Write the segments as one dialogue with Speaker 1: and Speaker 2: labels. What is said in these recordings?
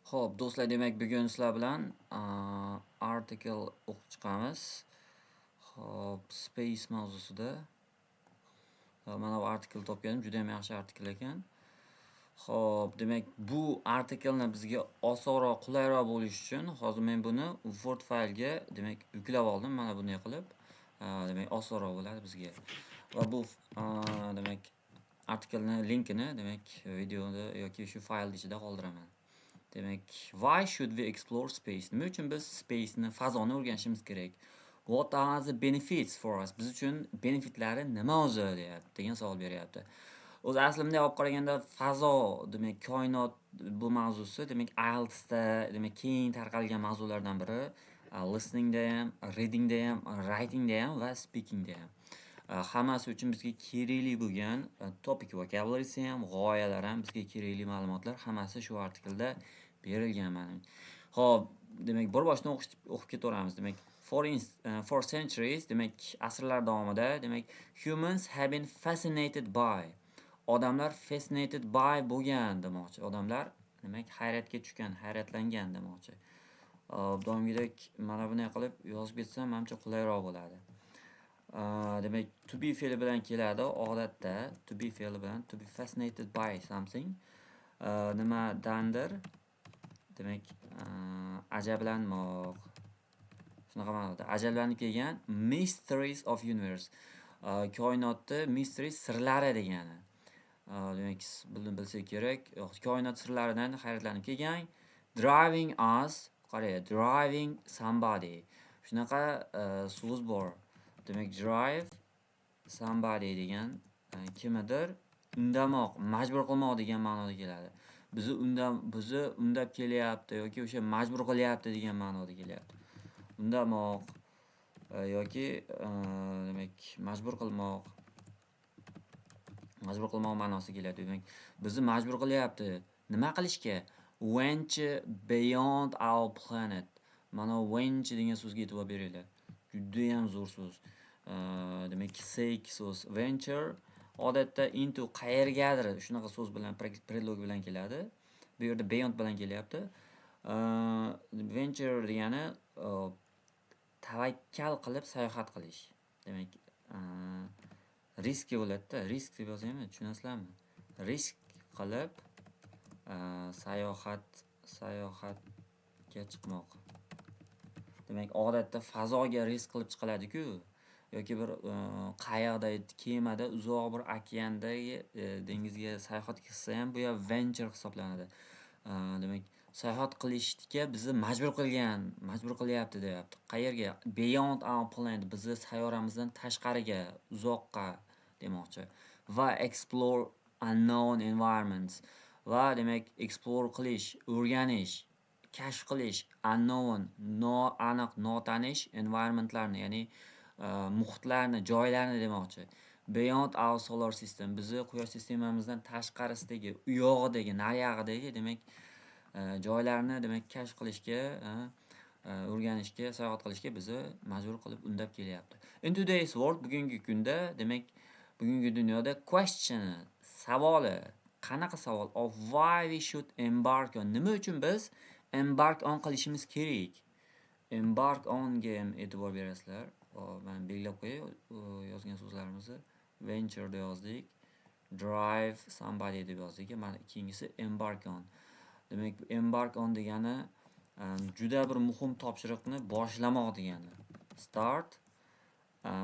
Speaker 1: Xo'p, do'stlar, demak, bugun sizlar bilan article o'qib chiqamiz. Xo'p, space mavzusida. Mana bu article topganim, judayam yaxshi artikel ekan. Xo'p, demak, bu artikelni bizga osonroq, qulayroq bo'lishi uchun hozir men buni Word faylga, demak, yuklab oldim mana bunday qilib. Demak, osonroq bo'ladi bizga. Va bu, demak, artikelni linkini, demak, videoda yoki shu faylni ichida qoldiraman. Demak, why should we explore space? Nima uchun biz space'ni, fazoni o'rganishimiz kerak? What are the benefits for us? Biz uchun benefitlari nima o'zi deyapti, degan savol beryapti. O'zi asli bunday olib qaraganda fazo, demak, koinot bu mavzusi, demak, IELTSda, demak, keng tarqalgan mavzulardan biri. Listeningda ham, readingda ham, writingda ham va speakingda ham. Hammasi uchun bizga kerakli bo'lgan topic vocabularysi ham, g'oyalar ham, bizga kerakli ma'lumotlar hammasi shu artikelda berilgan mana. Xo'p, demak, bir boshdan o'qib ketaveramiz. Demak, for centuries, demak, asrlar davomida, demak, humans have been fascinated by. Odamlar fascinated by bo'lgan demoqchi. Odamlar, demak, hayratga tushgan, hayratlangan demoqchi. Doimgidek mana bunday qilib yozib ketsam, manimcha, qulayroq bo'ladi. Demak, to be fe'li bilan keladi odatda, to be fe'li bilan, to be fascinated by something. Nimadandir, demak, ajablanmoq. Shunaqa ma'noda. Ajablanib kelgan mysteries of universe. Koinotni mysteries sirlari degani. Demak, buni bilsak kerak. Koinot sirlaridan hayratlanib kelgan. Driving us, qarang, driving somebody. Shunaqa so'z bor. Demak, drive somebody degan kimnidir undamoq, majbur qilmoq degan ma'noda keladi. Bizni undab kelyapti yoki o'sha majbur qilyapti degan ma'noda kelyapti. Undamoq yoki demak, majbur qilmoq. Majbur qilmoq ma'nosida kelyapti. Demak, bizni majbur qilyapti. Nima qilishga? Venture beyond our planet. Mana venture degan so'zga e'tibor beringlar. Judayam zo'r so'z. Demak, seek so'z. Venture odatda into qayergadir shunaqa so'z bilan, предлог bilan keladi. Bu yerda beyond bilan kelyapti. Venture degani tavakkal qilib sayohat qilish. Demak, riski bo'ladi-da. Risk deb yozaymi, tushunasizlarmi? Risk qilib sayohatga chiqmoq. Demak, odatda fazoga risk qilib chiqiladi-ku yoki bir qayiqda, kemada uzoq bir okeandagi dengizga sayohat qilsa ham, bu ham venture hisoblanadi. Demak, sayohat qilishga bizni majbur qilgan, majbur qilyapti deyapti. Qayerga? Beyond our planet, bizni sayyoramizdan tashqariga, uzoqqa demoqchi. Va explore unknown environments. Va, demak, explore qilish, o'rganish, kashf qilish, unknown, noaniq, notanish environmentlarni, ya'ni muhitlarni, joylarni demoqchi. Beyond our solar system, bizni quyosh sistemamizdan tashqarisidagi, u yog'idagi, nariyog'idagi, demak, joylarni, demak, kashf qilishga, o'rganishga, sayohat qilishga bizni majbur qilib undab kelyapti. In today's world, bugungi kunda, demak, bugungi dunyoda question, savoli, qanaqa savol? Of why we should embark on. Nima uchun biz embark on qilishimiz kerak? Embark onga ham e'tibor berasizlar. Hop, mana belgilab qo'yay yozgan so'zlarimizni. Venture deb yozdik. Drive somebody deb yozdik. Mana keyingisi embark on. Demak, embark on degani juda bir muhim topshiriqni boshlamoq degani. Start,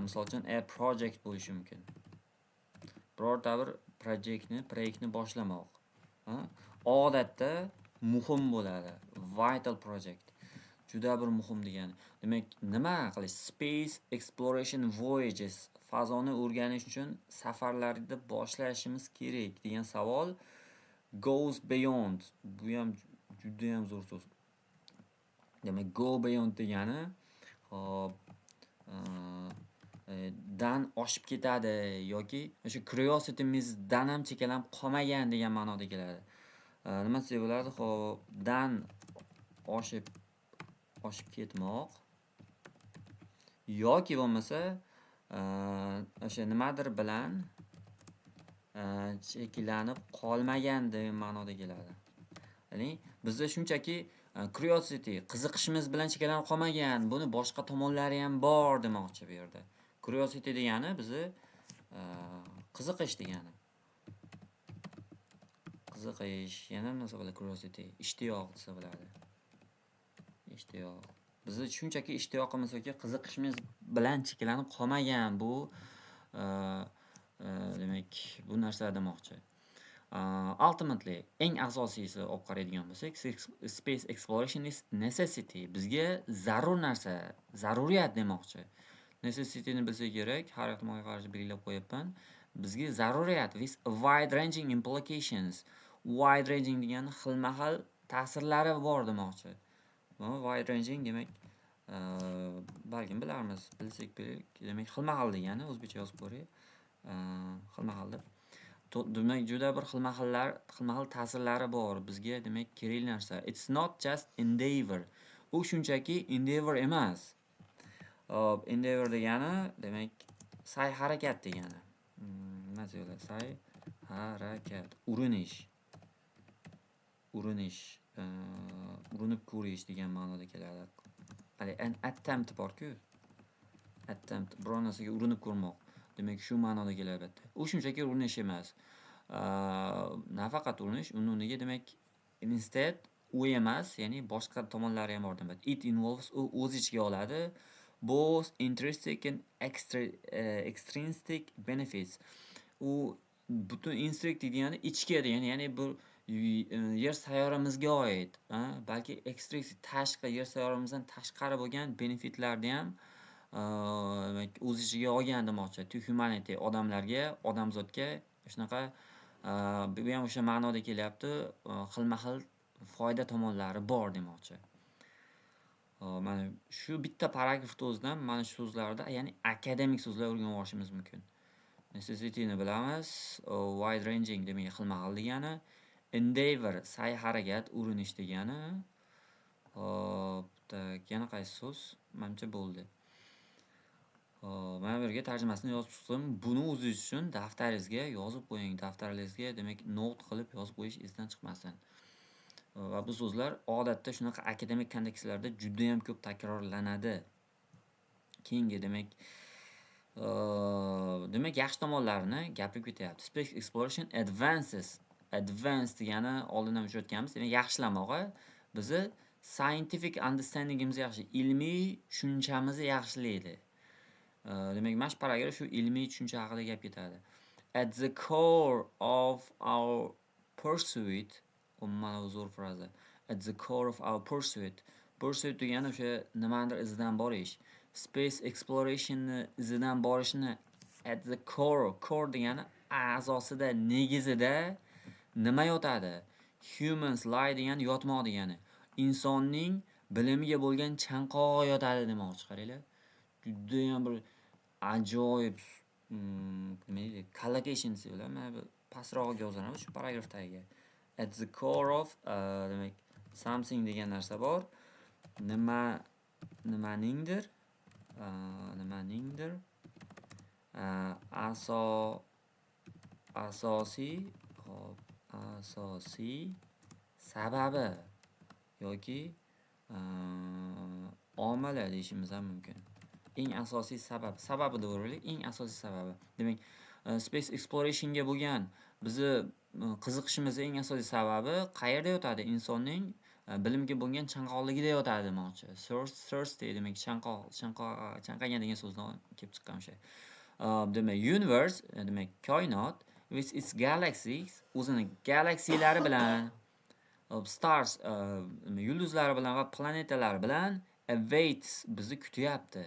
Speaker 1: misol uchun, a project bo'lishi mumkin. Birorta bir projectni, proyektni boshlamoq. Odatda muhim bo'ladi. Vital project. Juda bir muhim degani. Demak, nima qilish? Space exploration voyages. Fazoni o'rganish uchun safarlarni boshlashimiz kerak degan savol goes beyond. Bu ham judayam zo'r so'z. Demak, go beyond degani, hop, dan oshib ketadi yoki o'sha curiositymizdan ham cheklanib qolmagan degan ma'noda keladi. Nima desak bo'ladi? Xo'p, dan oshib ketmoq yoki bo'lmasa o'sha nimadir bilan cheklanib qolmagan degan ma'noda keladi. Ya'ni bizda shunchaki curiosity, qiziqishimiz bilan cheklanib qolmagan, buni boshqa tomonlari ham bor demoqchi bu yerda. Curiosity degani bizni qiziqish degani. Qiziqish, yana nima desa bo'ladi curiosity? Ishtiyoq desa bo'ladi. Ishtiyoq. Bizni shunchaki ishtiyoqimiz yoki qiziqishimiz bilan cheklanib qolmagan bu, demak, bu narsa demoqchi. Ultimately, eng asosiysi olib qaraydigan bo'lsak, space exploration is necessity. Bizga zarur narsa, zaruriyat demoqchi. Necessityni bilsak kerak, har ehtimolga qarshi belgilab qo'yapman. Bizga zaruriyat with wide ranging implications. Wide ranging degani xilma-xil ta'sirlari bor demoqchi. Wide ranging demak, balkim bilarmiz, bilsak, demak, xilma-xil degani, o'zbekcha yozib ko'ray. Xilma-xil deb. Demak, juda bir xilma-xillar, xilma-xil ta'sirlari bor bizga, demak, kerakli narsa. It's not just endeavor. U shunchaki endeavor emas. Hop, endeavor degani, demak, sa'y-harakat degani. Nima desa bo'ladi? Sa'y-harakat, urinish. Urinish, urinib ko'rish degan ma'noda keladi. Haligi an attempt bor-ku. Attempt, biror narsaga urinib ko'rmoq. Demak, shu ma'noda keladi bu yerda. U shunchaki urinish emas. Nafaqat urinish, uni o'rniga, demak, instead u emas, ya'ni boshqa tomonlari ham bor demak. It involves, u o'z ichiga oladi both intrinsic and extrinsic benefits. U butun intrinsic degani ichki degani, ya'ni bu Yer sayyoramizga oid, balki extrinsic, tashqi, Yer sayyoramizdan tashqari bo'lgan benefitlarni ham, demak, o'z ichiga olgan demoqchi. To humanity, odamlarga, odamzodga shunaqa, bu ham o'sha ma'noda kelyapti, xilma-xil foyda tomonlari bor demoqchi. Hop, mana shu bitta paragrafni o'zidan mana shu so'zlarda, ya'ni akademik so'zlar o'rganib olishimiz mumkin. Necessityni bilamiz, wide ranging demak, xilma-xil degani, endeavor sa'y-harakat, urinish degani. Hop, так, yana qaysi so'z? Manimcha, bo'ldi. Hop, mana bu yerga tarjimasini yozib chiqdim. Buni o'zingiz uchun daftaringizga yozib qo'ying. Daftaringizga, demak, note qilib yozib qo'yish esdan chiqmasin. Va bu so'zlar odatda shunaqa akademik kontekstlarda judayam ko'p takrorlanadi. Keyingi, demak, yaxshi tomonlarini gapirib ketyapti. Space exploration advances. Advance degani oldin ham uchratganmiz. Demak, yaxshilamog'i bizni scientific understandingimizni yaxshi, ilmiy tushunchamizni yaxshilaydi. Demak, mana shu paragraf shu ilmiy tushuncha haqida gap ketadi. At the core of our pursuit, mana bu zo'r fraza. At the core of our pursuit. Pursuit degani o'sha nimanidir izidan borish. Space explorationni izidan borishni at the core, core degani asosida, negizida nima yotadi? Humans lie degani yotmoq degani. Insonning bilimiga bo'lgan chanqog'i yotadi demoqchi, qaranglar. Judayam bir ajoyib, nima deydi, collocation desak bo'ladi. Mana bu pastrog'iga yozamiz shu paragraf tagiga. At the core of, demak, something degan narsa bor. Nima, nimaningdir asosiy, hop, asosiy sababi yoki omili deyishimiz ham mumkin. Eng asosiy sabab, sababi deb yuboraylik, eng asosiy sababi. Demak, space explorationga bo'lgan bizni qiziqishimizni eng asosiy sababi qayerda yotadi? Insonning bilimga bo'lgan chanqoqligida yotadi demoqchi. Thirst, thirsty demak, chanqoq, chanqagan degan so'zdan kelib chiqqan o'sha. Demak, universe, demak, koinot with its galaxies, o'zini galaksiylari bilan, stars, yulduzlari bilan va planetalari bilan awaits, bizni kutyapti.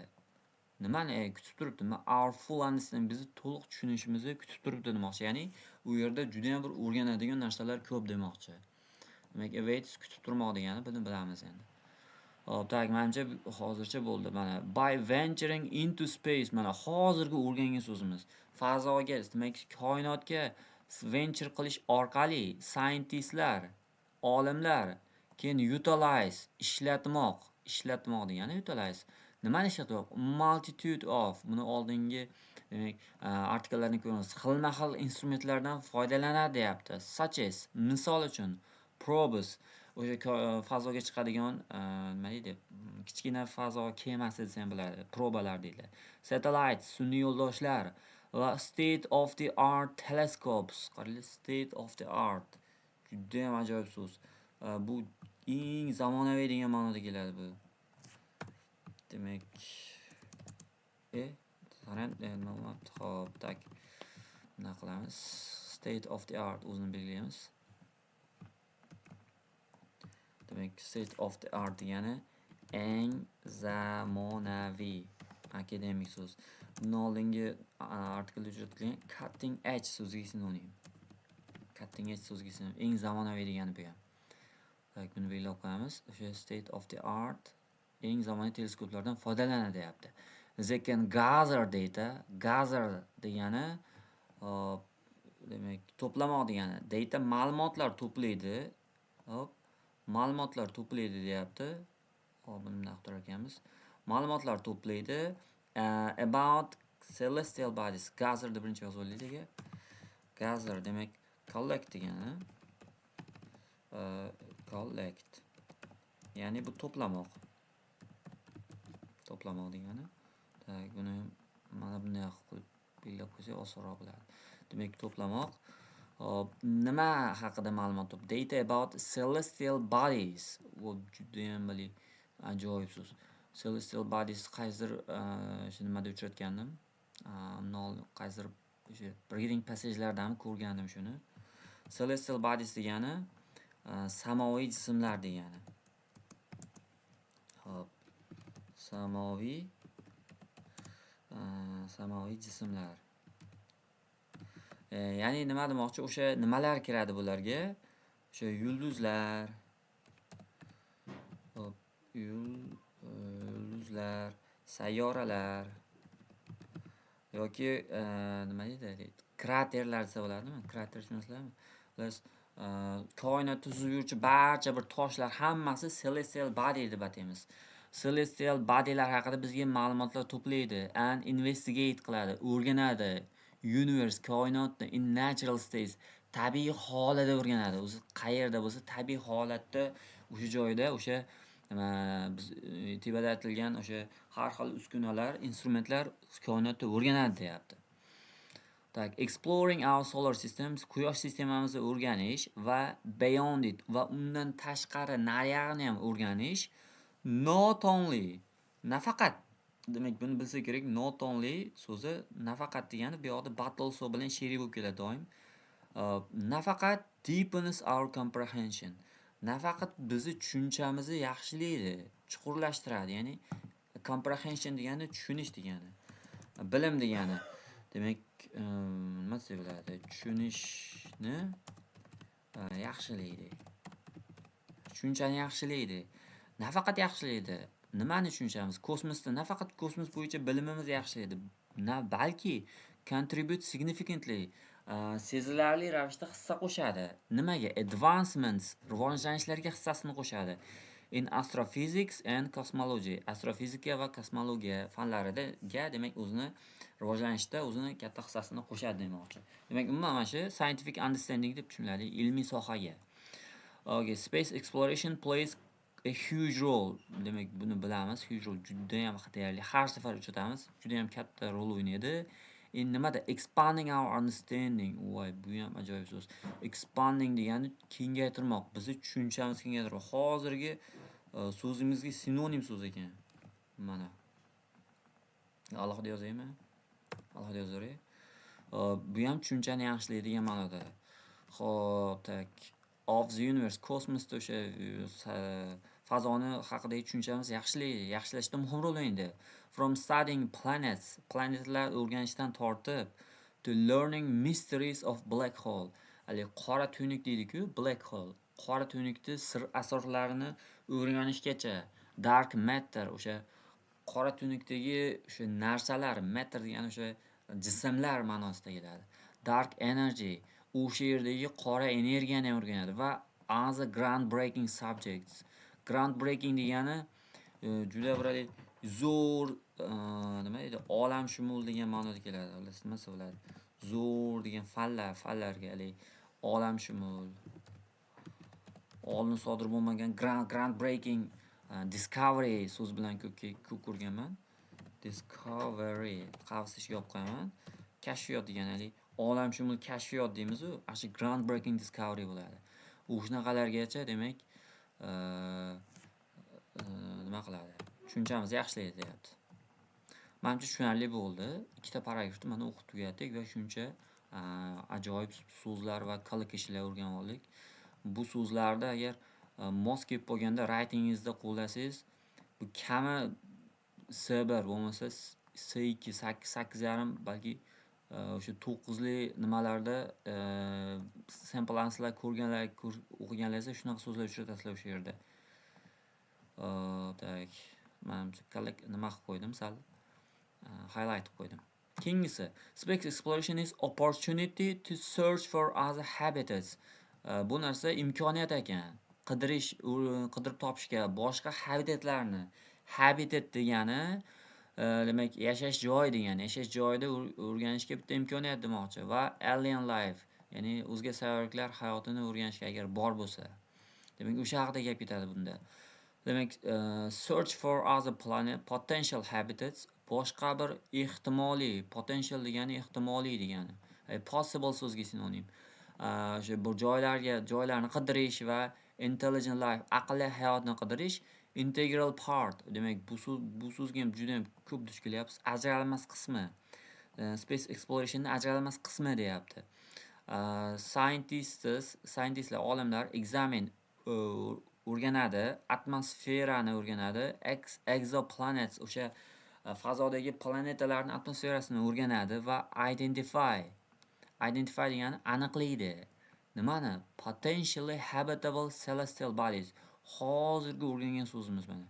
Speaker 1: Nimani kutib turibdi? Our full understanding, bizni to'liq tushunishimizni kutib turibdi demoqchi. Ya'ni u yerda judayam bir o'rganadigan narsalar ko'p demoqchi. Demak, awaits kutib turmoq degani, buni bilamiz endi. Hop, так, manimcha, hozircha bo'ldi. Mana, by venturing into space, mana hozirgi o'rgangan so'zimiz. Fazoga, demak, koinotga venture qilish orqali scientistlar, olimlar can utilize, ishlatmoq, ishlatmoq degani utilize. Nimani ishlatmoq? Multitude of, buni oldingi, demak, artikellarni ko'ramiz. Xilma-xil instrumentlardan foydalanadi deyapti. Such as, misol uchun, Probes, o'sha fazoga chiqadigan, nima deydi, kichkina fazo kemasi desa ham bo'ladi, probalar deyiladi. Satellites, sun'iy yo'ldoshlar va state of the art telescopes. Qaranglar, state of the art judayam ajoyib so'z. Bu eng zamonaviy degan ma'noda keladi bu. Demak, qarang, nima bo'lyapti? Xo'p, так. Nima qilamiz? State of the art o'zini belgilaymiz. Demak, state of the art degani eng zamonaviy, akademik so'z. Bundan oldingi artiklda uchratilgan cutting edge so'ziga sinonim. Cutting edge so'ziga sinonim. Eng zamonaviy degani bu ham. Так, buni belgilab qo'yamiz. O'sha state of the art, eng zamonaviy teleskoplardan foydalanadi, deyapti. They can gather data. Gather degani, hop, demak, to'plamoq degani. Data, ma'lumotlar to'playdi. Hop, ma'lumotlar to'playdi, deyapti. Hop, buni bunday qilib turar ekanmiz. Ma'lumotlar to'playdi about celestial bodies. Gatherni birinchi yozib olaylik. Gather demak collect degani. Collect. Ya'ni bu to'plamoq. To'plamoq degani. Так, buni mana bunday qilib belgilab qo'ysak, osonroq bo'ladi. Demak, to'plamoq. Hop, nima haqida ma'lumot to'p? Data about celestial bodies. Bu judayam ajoyib so'z. Celestial bodies qaysidir shu nimada uchratgandim. Undan oldin qaysidir o'sha reading passage'lardami ko'rgandim shuni. Celestial bodies degani samoviy jismlar degani. Hop. Samoviy jismlar. Ya'ni nima demoqchi? O'sha nimalar kiradi bularga? O'sha yulduzlar. Hop, yulduzlar, sayyoralar yoki nima deydi? Kraterlar desa bo'ladimi? Krater tushunasizlarmi? Xullas, koinotda suzib yuruvchi barcha bir toshlar, hammasi celestial body deb ataymiz. Celestial bodylar haqida bizga ma'lumotlar to'playdi and investigate qiladi, o'rganadi. Universe, koinotni in natural states, tabiiy holida o'rganadi. O'zi qayerda bo'lsa, tabiiy holatda o'sha joyda o'sha nima, biz tepada aytilgan o'sha har xil uskunalar, instrumentlar koinotni o'rganadi, deyapti. Так, exploring our solar systems, quyosh sistemamizni o'rganish va beyond it, va undan tashqari, nariyog'ini ham o'rganish, not only, nafaqat. Demak, buni bilsa kerak, not only so'zi nafaqat degani, bu yoqda but also bilan sherik bo'lib keladi doim. Nafaqat deepens our comprehension. Nafaqat bizni tushunchamizni yaxshilaydi, chuqurlashtiradi. Ya'ni comprehension degani tushunish degani, bilim degani. Demak, nima desak bo'ladi? Tushunishni yaxshilaydi. Tushunchani yaxshilaydi. Nafaqat yaxshilaydi. Nimani tushunchamiz? Kosmosda nafaqat kosmos bo'yicha bilimimizni yaxshilaydi, na balki contribute significantly, sezilarli ravishda hissa qo'shadi. Nimaga? Advancements, rivojlanishlarga hissasini qo'shadi. In astrophysics and cosmology. Astrofizika va kosmologiya fanlariga, demak, o'zini rivojlanishda o'zini katta hissasini qo'shadi demoqchi. Demak, umuman mana shu scientific understanding deb tushuniladi ilmiy sohaga. Okay, space exploration plays a huge role. Demak, buni bilamiz. Huge role judayam deyarli har safar uchratamiz. Judayam katta rol o'ynaydi. Endi nimada? Expanding our understanding. Voy, bu ham ajoyib so'z. Expanding degani kengaytirmoq. Bizni tushunchamiz kengaytirmoq. Hozirgi so'zimizga sinonim so'z ekan. Mana. Alohida yozaymi? Alohida yozaveray. Bu ham tushunchani yaxshilaydi degan ma'noda. Xo'p, так. Of the universe, kosmosda o'sha fazoni haqidagi tushunchamiz yaxshilaydi, yaxshilashda muhim rol o'ynaydi. From studying planets, planetalar o'rganishdan tortib, to learning mysteries of black hole. Haligi qora tuynuk deydi-ku, black hole. Qora tuynukni sir asrorlarini o'rganishgacha, dark matter, o'sha qora tuynukdagi o'sha narsalar, matter degani o'sha jismlar ma'nosida keladi. Dark energy, o'sha yerdagi qora energiyani ham o'rganadi va other groundbreaking subjects. Groundbreaking degani juda bir haligi zo'r, nima deydi, olamshumul degan ma'noda keladi. Xullas, nima desa bo'ladi? Zo'r degan fanlar, fanlarga haligi olamshumul. Oldin sodir bo'lmagan ground breaking discovery so'z bilan ko'p ko'p ko'rganman. Discovery, qavs ichiga olib qo'yaman. Kashfiyot degani, haligi olamshumul kashfiyot deymizu, ana shu ground breaking discovery bo'ladi. U shunaqalargacha, demak, nima qiladi? Tushunchamizni yaxshilaydi, deyapti. Manimcha, tushunarli bo'ldi. Ikkita paragrafni mana o'qib tugatdik va shuncha ajoyib so'zlar va collocationlar o'rganib oldik. Bu so'zlarni agar mos kelib qolganda writingingizda qo'llasangiz, bu kami C1, bo'lmasa C2, 8, 8,5, balki o'sha 9li nimalarda sample answerlar ko'rganlar, o'qiganlaringizda shunaqa so'zlar uchratasizlar o'sha yerda. Так, manimcha, nima qilib qo'ydim, sal highlight qilib qo'ydim. Keyingisi, space exploration is opportunity to search for other habitats. Bu narsa imkoniyat ekan. Qidirish, qidirib topishga boshqa habitatlarni. Habitat degani, demak, yashash joyi degani. Yashash joyida o'rganishga bitta imkoniyat demoqchi va alien life, ya'ni o'zga sayyoraliklar hayotini o'rganishga, agar bor bo'lsa. Demak, o'sha haqida gap ketadi bunda. Demak, search for other planet potential habitats, boshqa bir ehtimoliy, potential degani ehtimoliy degani. Possible so'ziga sinonim. O'sha bu joylarga, joylarni qidirish va intelligent life, aqlli hayotni qidirish integral part. Demak, bu so'zga ham juda ham ko'p duch kelyapmiz. Ajralmas qismi. Space explorationni ajralmas qismi, deyapti. Scientists, scientistlar, olimlar examine, o'rganadi, atmosferani o'rganadi, exoplanets, o'sha fazodagi planetalarni atmosferasini o'rganadi va identify, identify degani aniqlaydi. Nimani? Potentially habitable celestial bodies. Hozirgi o'rgangan so'zimiz mana.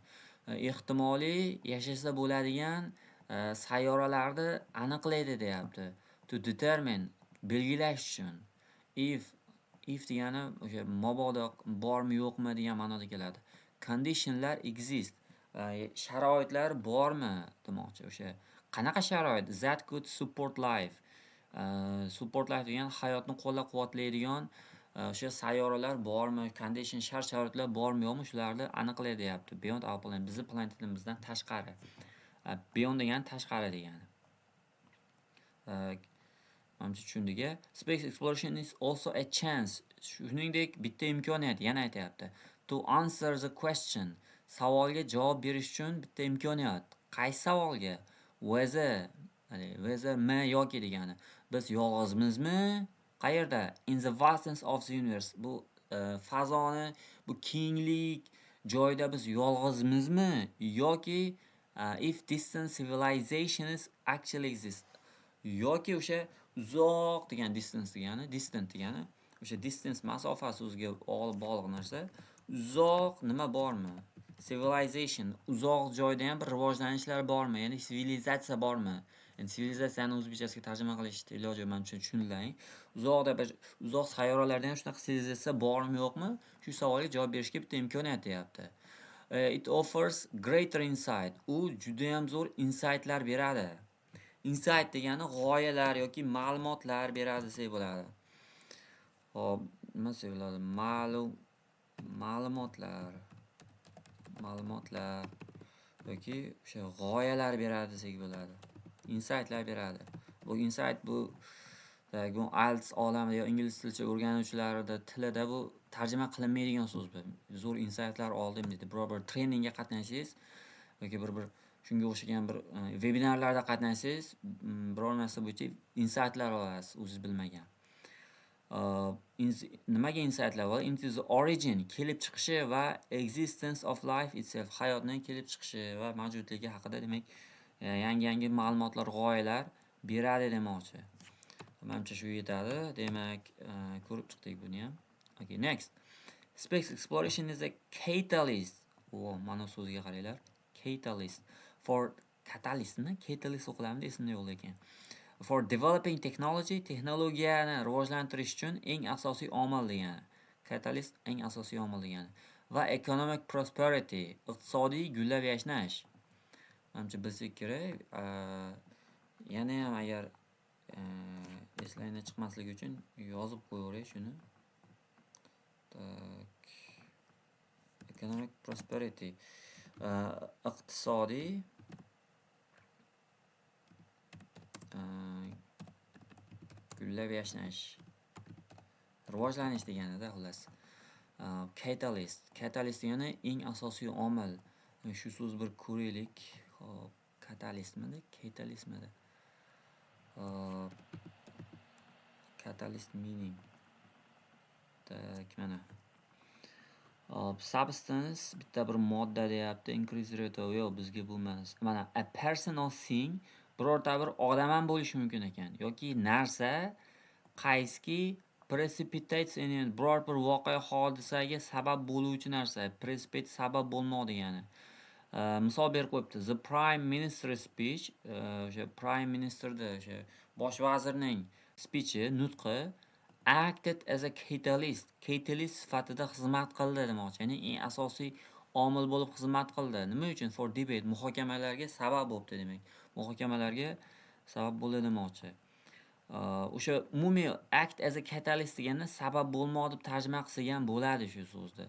Speaker 1: Ehtimoliy yashasa bo'ladigan sayyoralarni aniqlaydi, deyapti. To determine, belgilash uchun. If degani o'sha mabodo bormi, yo'qmi degan ma'noda keladi. Conditionlar exist. Sharoitlar bormi demoqchi o'sha. Qanaqa sharoit? That could support life. Support life degani hayotni qo'llab-quvvatlaydigan o'sha sayyoralar bormi, condition, shart-sharoitlar bormi, yo'qmi, shularni aniqlaydi, deyapti. Beyond our planet, bizni planetamizdan tashqari. Beyond degani tashqari degani. Manimcha, tushundik a. Space exploration is also a chance. Shuningdek, bitta imkoniyat, yana aytyapti. To answer the question. Savolga javob berish uchun bitta imkoniyat. Qaysi savolga? Whether, haligi whether mi yoki degani. Biz yolg'izmizmi? Qayerda? In the vastness of the universe. Bu fazoni, bu kenglik joyida biz yolg'izmizmi yoki if distant civilizations actually exist. Yoki o'sha uzoq degan, distance degani, distant degani o'sha distance, masofa so'ziga bog'liq narsa. Uzoq nima bormi? Civilization, uzoq joyda ham bir rivojlanishlar bormi? Ya'ni sivilizatsiya bormi? Endi sivilizatsiyani o'zbekchasiga tarjima qilishni iloji yo'q, manimcha, tushundilaring. Uzoqda bir uzoq sayyoralarda ham shunaqa sivilizatsiya bormi, yo'qmi? Shu savolga javob berishga bitta imkoniyat, deyapti. It offers greater insight. U judayam zo'r insightlar beradi. Insight degani g'oyalar yoki ma'lumotlar beradi desak bo'ladi. Xo'p, nima desak bo'ladi? Ma'lumotlar yoki o'sha g'oyalar beradi desak bo'ladi. Insightlar beradi. Bu insight, bu IELTS olamida yo ingliz tilicha o'rganuvchilarda tilida bu tarjima qilinmaydigan so'z bu. Zo'r insightlar oldim, deydi. Biror bir treningga qatnashsangiz yoki bir shunga o'xshagan bir vebinarlarda qatnashsangiz, biror narsa bo'yicha insightlar olasiz o'zingiz bilmagan. Nimaga insightlar bor? Into the origin, kelib chiqishi va existence of life itself, hayotning kelib chiqishi va mavjudligi haqida, demak, yangi-yangi ma'lumotlar, g'oyalar beradi demoqchi. Manimcha, shu yetadi. Demak, ko'rib chiqdik buni ham. Okay, next. Space exploration is a catalyst. O, mana so'ziga qaranglar. Catalyst for, catalystmi? Catalyst o'qiladimi, esimda yo'q lekin. For developing technology, texnologiyani rivojlantirish uchun eng asosiy omil degani. Catalyst eng asosiy omil degani. Va economic prosperity, iqtisodiy gullab yashnash. Manimcha, bilsak kerak. Yanayam agar eslaringdan chiqmasligi uchun yozib qo'yaveray shuni. Так. Economic prosperity, iqtisodiy gullab yashnash, rivojlanish deganida xullas. Catalyst. Catalyst degani eng asosiy omil. Shu so'zni bir ko'raylik. Hop, catalystmidi? Catalystmidi? Hop. Catalyst meaning. Так, mana. Hop, substance, bitta bir modda deyapti. Increase rate of, yo'q, bizga bu emas. Mana, a person or thing, birorta bir odam ham bo'lishi mumkin ekan yoki narsa, qaysiki precipitates an, biror bir voqea, hodisaga sabab bo'luvchi narsa. Precipitate sabab bo'lmoq degani. Misol berib qo'yibdi. The Prime Minister speech, o'sha Prime Ministerda, o'sha bosh vazirning speechi, nutqi, acted as a catalyst, catalyst sifatida xizmat qildi demoqchi. Ya'ni eng asosiy omil bo'lib xizmat qildi. Nima uchun? For debate, muhokamalarga sabab bo'libdi demak. Muhokamalarga sabab bo'ldi demoqchi. O'sha umumiy act as a catalyst degani sabab bo'lmoq deb tarjima qilsak ham bo'ladi shu so'zni.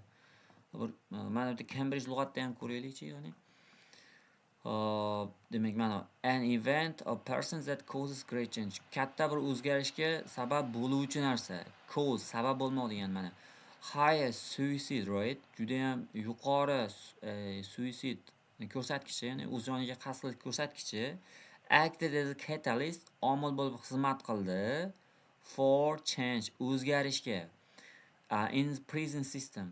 Speaker 1: Bir mana bitta Cambridge lug'atida ham ko'raylikchi, ya'ni. Hop, demak, mana, an event or person that causes great change. Katta bir o'zgarishga sabab bo'luvchi narsa. Cause, sabab bo'lmoq degan mana. Higher suicide rate, judayam yuqori suicide ko'rsatkichi, ya'ni o'z joniga qasd qilish ko'rsatkichi, acted as a catalyst, omil bo'lib xizmat qildi, for change, o'zgarishga, in prison system,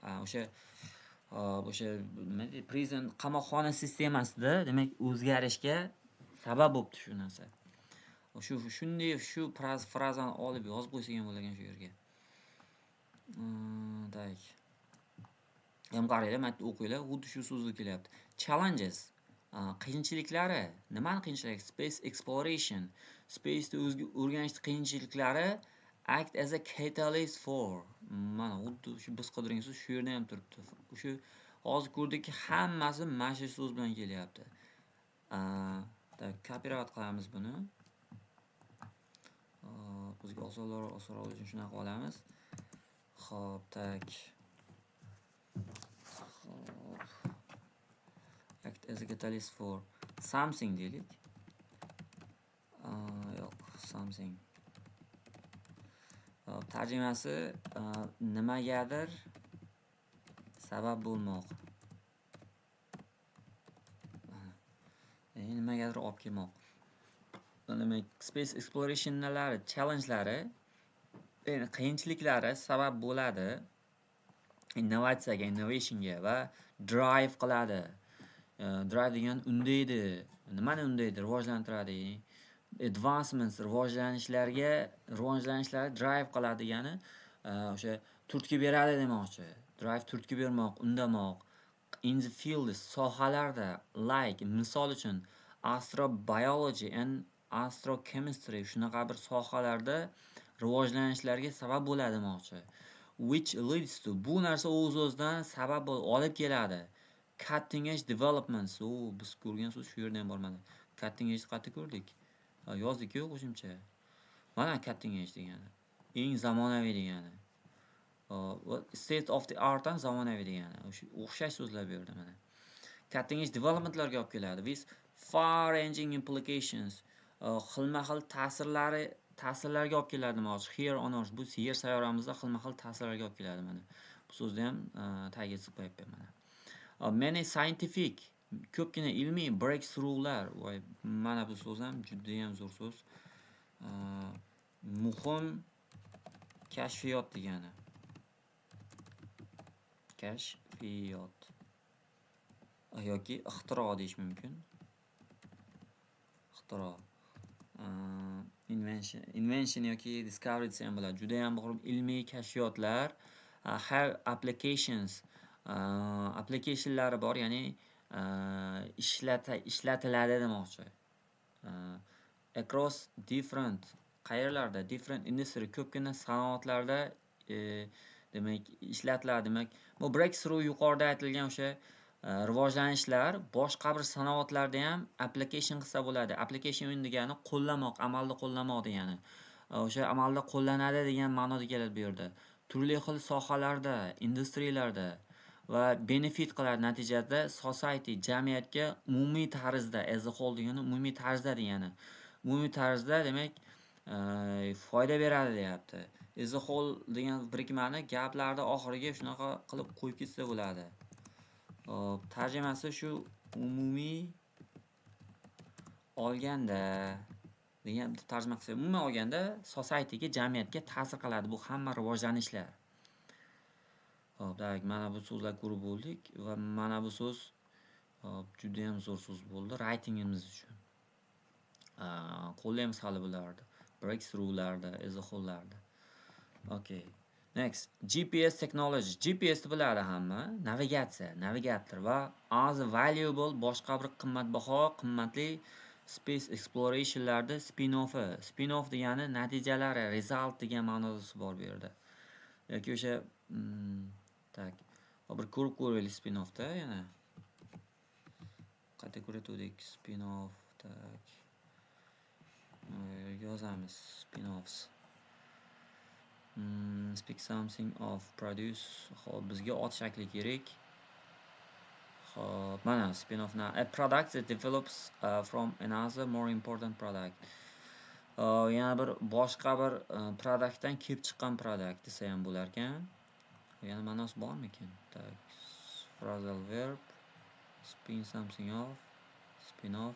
Speaker 1: o'sha nima deydi, prison, qamoqxona sistemasida, demak, o'zgarishga sabab bo'libdi shu narsa. Shu shunday shu frazani olib yozib qo'ysak ham bo'lar ekan shu yerga. Так. Ham qaranglar, mana yerda o'qinglar, xuddi shu so'zlar kelyapti. Challenges, qiyinchiliklari. Nimani qiyinchiligi? Space exploration. Spaceni o'rganishni qiyinchiliklari act as a catalyst for. Mana, xuddi shu biz qidirgan so'z shu yerda ham turibdi. O'sha hozir ko'rdikki, hammasi mana shu so'z bilan kelyapti. Так, копировать qilamiz buni. Hop, bizga osonroq uchun shunaqa olamiz. Xo'p, так. Xo'p. Act as a catalyst for something deylik. Yo'q, something. Hop, tarjimasi nimagadir sabab bo'lmoq. Nimagadir olib kelmoq. Demak, space explorationlari, challengelari, ya'ni qiyinchiliklari sabab bo'ladi innovatsiyaga, innovationga va drive qiladi. Drive degani undaydi. Nimani undaydi? Rivojlantiradi. Advancements, rivojlanishlarga, rivojlanishlarga drive qiladi degani o'sha turtki beradi demoqchi. Drive, turtki bermoq, undamoq. In the field, sohalarda, like, misol uchun, astrobiology and astrochemistry, shunaqa bir sohalarda rivojlanishlarga sabab bo'ladi demoqchi. Which leads to, bu narsa o'z-o'zidan sabab olib keladi. Cutting edge developments. U biz ko'rgan so'z shu yerda ham bor mana. Cutting edge qayerda ko'rdik? Yozdik-ku qo'shimcha. Mana, cutting edge degani. Eng zamonaviy degani. State of the art ham zamonaviy degani. O'sha o'xshash so'zlar bu yerda mana. Cutting edge developmentlarga olib keladi. With far ranging implications. Xilma-xil ta'sirlarga olib keladi demoqchi. Here on Earth, bu Yer sayyoramizda xilma-xil ta'sirlarga olib keladi mana. Bu so'zni ham tagiga chizib qo'yapman mana. Many scientific, ko'pgina ilmiy breakthroughlar, voy, mana bu so'z ham judayam zo'r so'z. Muhim kashfiyot degani. Kashfiyot yoki ixtiro deyish mumkin. Ixtiro. Invention yoki discovery desa ham bo'ladi. Judayam muhim ilmiy kashfiyotlar have applications, applicationlari bor, ya'ni ishlatiladi demoqchi. Across different, qayerlarda? Different industry, ko'pgina sanoatlarda, demak, ishlatiladi. Demak, bu breakthrough, yuqorida aytilgan o'sha rivojlanishlar boshqa bir sanoatlarda ham application qilsa bo'ladi. Application degani qo'llamoq, amalda qo'llamoq degani. O'sha amalda qo'llanadi degan ma'noda keladi bu yerda. Turli xil sohalarda, industriyalarda. Va benefit qiladi natijada society, jamiyatga umumiy tarzda, as a whole degani umumiy tarzda degani. Umumiy tarzda, demak, foyda beradi deyapti. As a whole degan birikmani gaplarni oxiriga shunaqa qilib qo'yib ketsa bo'ladi. Hop, tarjimasi shu, umumiy olganda degan tarjima qilsak, umuman olganda societyga, jamiyatga ta'sir qiladi bu hamma rivojlanishlar. Hop, так, mana bu so'zlarni ko'rib bo'ldik va mana bu so'z, hop, judayam zo'r so'z bo'ldi writingimiz uchun. Qo'llaymiz hali bularni. Breakthrough'larda, as a whole'larda. Okay. Next, GPS technology. GPSni biladi hamma. Navigatsiya, navigator va other valuable, boshqa bir qimmatbaho, qimmatli space explorationlarda spin-offi. Spin-off degani natijalari, result degan ma'nosi bor bu yerda. Yoki o'sha так, bir ko'rib ko'raylik spin-offda yana. Qayerda ko'rayotgandik spin-off, так. Yozamiz spin-offs. Speak something of produce. Xo'p, bizga ot shakli kerak. Xo'p, mana spin-off, a product that develops from another more important product. Yana bir boshqa bir productdan kelib chiqqan product desa ham bo'lar ekan. Yana ma'nosi bormikan? Так, phrasal verb, spin something off, spin off,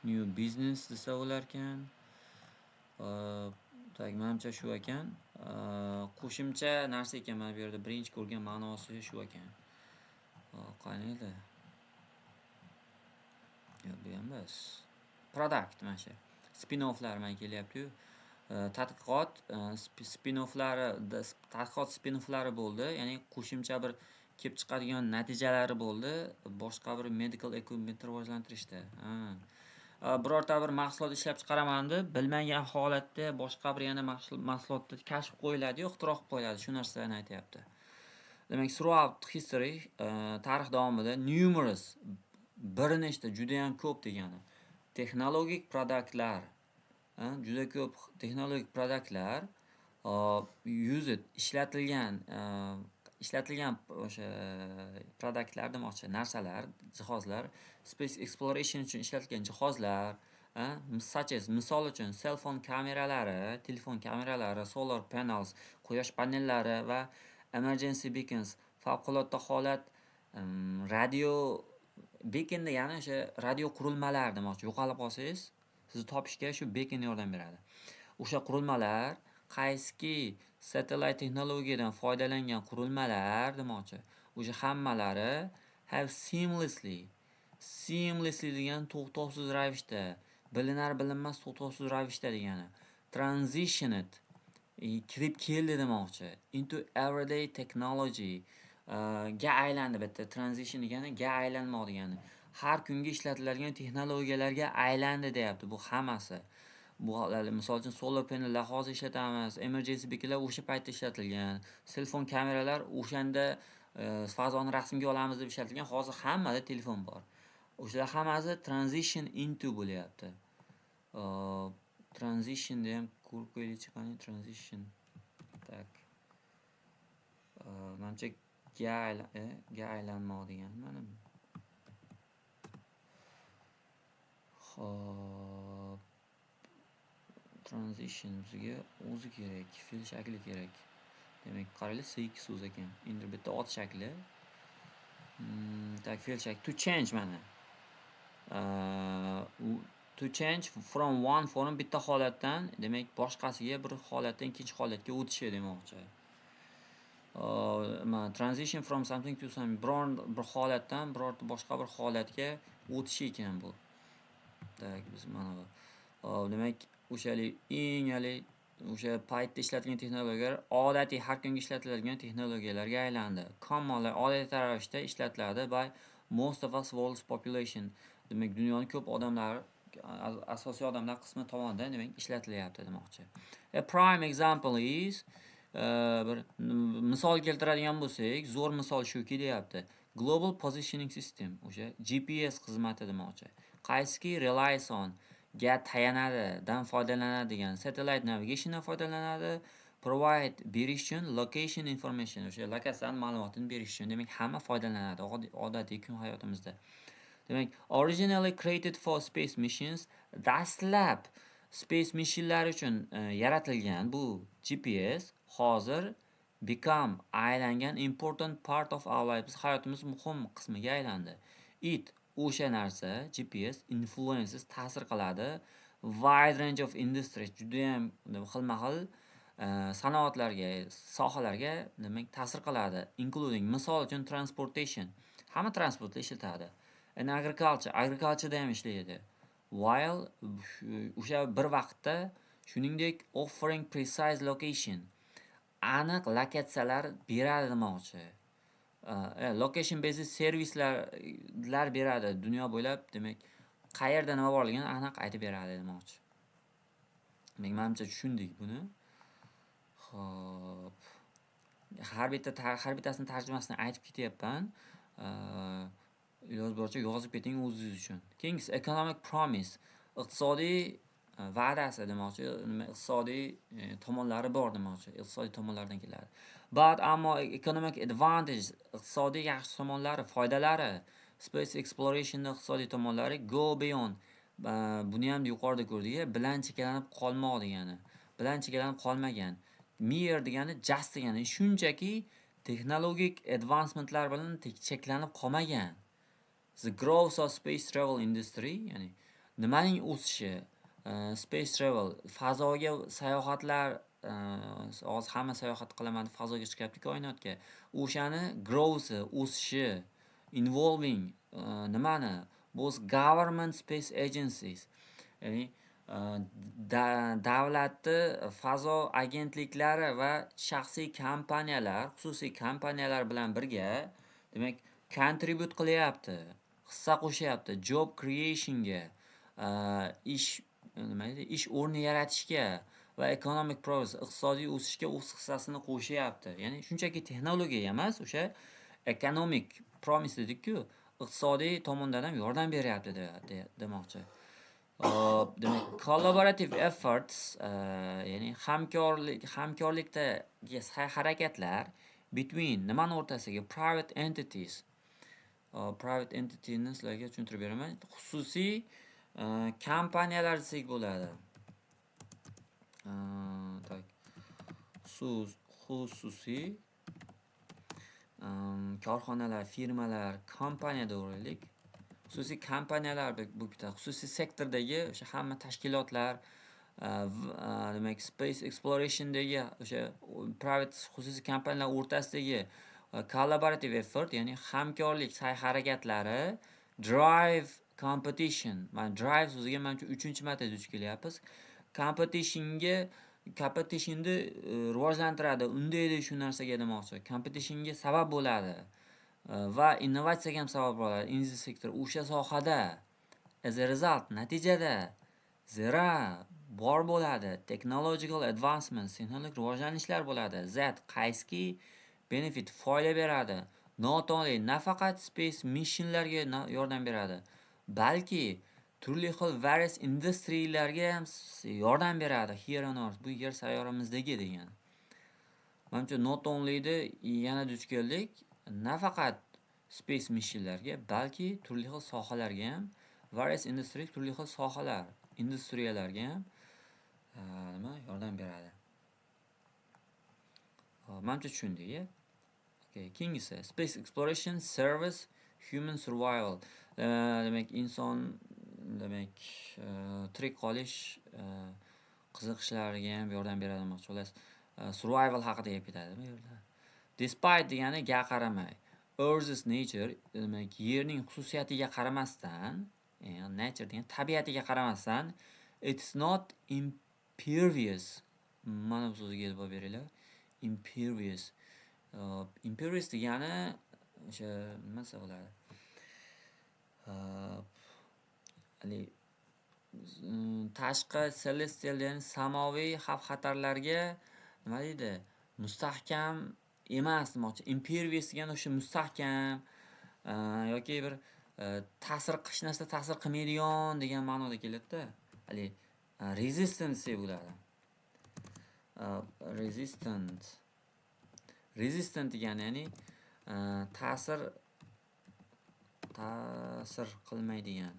Speaker 1: new business desa bo'lar ekan. Так, manimcha shu ekan. Qo'shimcha narsa ekan, mana bu yerda birinchi ko'rgan ma'nosi shu ekan. Qani edi? Yo'q, bu ham emas. Product mana shu. Spin-offlar mana kelyapti-yu. Tadqiqot spin-offlari, tadqiqot spin-offlari bo'ldi, ya'ni qo'shimcha bir kelib chiqadigan natijalari bo'ldi boshqa bir medical equipment rivojlantirishda. Ha. Birorta bir mahsulot ishlab chiqaraman deb bilmagan holatda boshqa bir yana mahsulotni kashf qilib qo'yiladi-yu, ixtiro qilib qo'yiladi. Shu narsani aytyapti. Demak, throughout history, tarix davomida, numerous, bir nechta, judayam ko'p degani. Texnologik productlar, juda ko'p texnologik productlar used, ishlatilgan o'sha productlar demoqchi, narsalar, jihozlar, space exploration uchun ishlatilgan jihozlar, such as, misol uchun, cellphone kameralari, telefon kameralari, solar panels, quyosh panellari va emergency beacons, favqulodda holat radio beacon degani o'sha radio qurilmalar demoqchi. Yo'qolib qolsangiz, sizni topishga shu beacon yordam beradi. O'sha qurilmalar, qaysiki satellite texnologiyadan foydalangan qurilmalar demoqchi. O'sha hammalari have seamlessly, seamlessly degani to'xtovsiz ravishda, bilinar bilinmas to'xtovsiz ravishda degani. Transitioned, kirib keldi demoqchi. Into everyday technology, ga aylandi bitta transition degani ga aylanmoq degani. Har kungi ishlatiladigan texnologiyalarga aylandi deyapti bu hammasi. Bu misol uchun, solar panellar hozir ishlatamiz, emergency beaconlar o'sha paytda ishlatilgan, cellphone kameralar o'shanda fazoni rasmga olamiz deb ishlatilgan, hozir hammada telefon bor. O'shalar hammasi transition into bo'lyapti. Transition ham ko'rib qo'yaylikchi, qani transition. Так. Manimcha ga aylanmoq degani mana bu. Xo'p. Transition bizga o'zi kerak, fe'l shakli kerak. Demak, qaranglar, C2 so'z ekan. Endi bitta ot shakli. Так, fe'l shakli. To change mana. To change from one form, bitta holatdan, demak, boshqasiga, bir holatdan ikkinchi holatga o'tishi demoqchi. Mana transition from something to something, biron bir holatdan birorta boshqa bir holatga o'tishi ekan bu. Так, biz mana bu. Demak, o'shalik eng haligi o'sha paytda ishlatilgan texnologiyalar odatiy har kungi ishlatiladigan texnologiyalarga aylandi. Commonly, odatiy ravishda ishlatiladi by most of us world's population. Demak, dunyoni ko'p odamlari, asosiy odamlar qismi tomonidan, demak, ishlatilyapti demoqchi. A prime example is, bir misol keltiradigan bo'lsak, zo'r misol shuki deyapti. Global Positioning System, o'sha GPS xizmati demoqchi. Qaysiki relies on, ga tayanadi, dan foydalanadi degan, satellite navigationdan foydalanadi, Provide berish uchun, location information, o'sha lokatsiyani ma'lumotini berish uchun. Demak, hamma foydalanadi odatiy kun hayotimizda. Demak, originally created for space missions, dastlab space missionlar uchun yaratilgan bu GPS hozir become aylangan important part of our lives, hayotimiz muhim qismiga aylandi. It o'sha narsa GPS influences ta'sir qiladi wide range of industries, judayam xilma-xil sanoatlarga, sohalarga, demak, ta'sir qiladi. Including, misol uchun, transportation, hamma transportda ishlatadi. And agriculture, agricultureda ham ishlaydi. While o'sha bir vaqtda, shuningdek, offering precise location, aniq lokatsiyalar beradi demoqchi. Location based servislar beradi dunyo bo'ylab, demak, qayerda nima borligini aniq aytib beradi demoqchi. Demak, manimcha, tushundik buni. Xo'p. Har bittasini tarjimasini aytib ketyapman. Iloji boricha yozib keting o'zingiz uchun. Keyingisi economic promise, iqtisodiy va'dasi demoqchi, nima, iqtisodiy tomonlari bor demoqchi, iqtisodiy tomonlardan keladi. But ammo economic advantage, iqtisodiy yaxshi tomonlari, foydalari, space explorationni iqtisodiy tomonlari go beyond, buni ham yuqorida ko'rdik, bilan cheklanib qolmoq degani, bilan cheklanib qolmagan. Mere degani just degani, shunchaki texnologik advancementlar bilan cheklanib qolmagan. The growth of space travel industry, ya'ni nimaning o'sishi? Space travel, fazoga sayohatlar, hozir hamma sayohat qilaman deb fazoga chiqyapti koinotga. O'shani growthi, o'sishi, involving nimani? Both government space agencies, ya'ni davlatni fazo agentliklari va shaxsiy kompaniyalar, xususiy kompaniyalar bilan birga, demak, contribute qilyapti, hissa qo'shyapti job creationga, ish, nima deydi, ish o'rni yaratishga va economic progress, iqtisodiy o'sishga o'z hissasini qo'shyapti. Ya'ni shunchaki texnologiya emas, o'sha economic promise dedik-ku, iqtisodiy tomondan ham yordam beryapti demoqchi. Hop, demak, collaborative efforts, ya'ni hamkorlikdagi sa'y-harakatlar between nimani o'rtasidagi private entities. Private entityni sizlarga tushuntirib beraman. Xususiy kompaniyalar desak bo'ladi. Так. Xususiy korxonalar, firmalar, kompaniya deyaveraylik. Xususiy kompaniyalar bu bitta xususiy sektordagi o'sha hamma tashkilotlar, demak, space explorationdagi o'sha private, xususiy kompaniyalar o'rtasidagi collaborative effort, ya'ni hamkorlik sa'y-harakatlari drive competition. Mana, drive so'ziga manimcha uchinchi marta duch kelyapmiz. Competitionni rivojlantiradi, undaydi shu narsaga demoqchi. Competitionga sabab bo'ladi va innovatsiyaga ham sabab bo'ladi. In the sector, o'sha sohada. As a result, natijada, there are bor bo'ladi technological advancements, texnologik rivojlanishlar bo'ladi. That qaysiki benefit foyda beradi. Not only nafaqat space missionlarga yordam beradi, balki turli xil various industrylarga ham yordam beradi. Here on earth, bu yer sayyoramizdagi degani. Manimcha, not only'da yana duch keldik. Nafaqat space missionlarga, balki turli xil sohalarga ham, various industry turli xil sohalar, industriyalarga ham nima yordam beradi. Hop, manimcha, tushundik. Okay, keyingisi space exploration service human survival. Demak, inson, demak, tirik qolish qiziqishlariga ham yordam beradi demoqchi. Xullas, survival haqida gap ketadi bu yerda. Despite degani ga qaramay. Earth's nature, demak, Yerning xususiyatiga qaramasdan, nature degan tabiatiga qaramasdan, it's not impervious. Mana bu so'zga e'tibor beringlar. Impervious. Impervious degani o'sha nima desa bo'ladi? Haligi tashqi celestial, ya'ni samoviy xavf-xatarlarga, nima deydi, mustahkam emas demoqchi. Impervious degani o'sha mustahkam yoki bir ta'sir, hech narsa ta'sir qilmaydigan degan ma'noda keladida. Haligi resistant desak bo'ladi. Resistant. Resistant degani, ya'ni ta'sir qilmaydigan.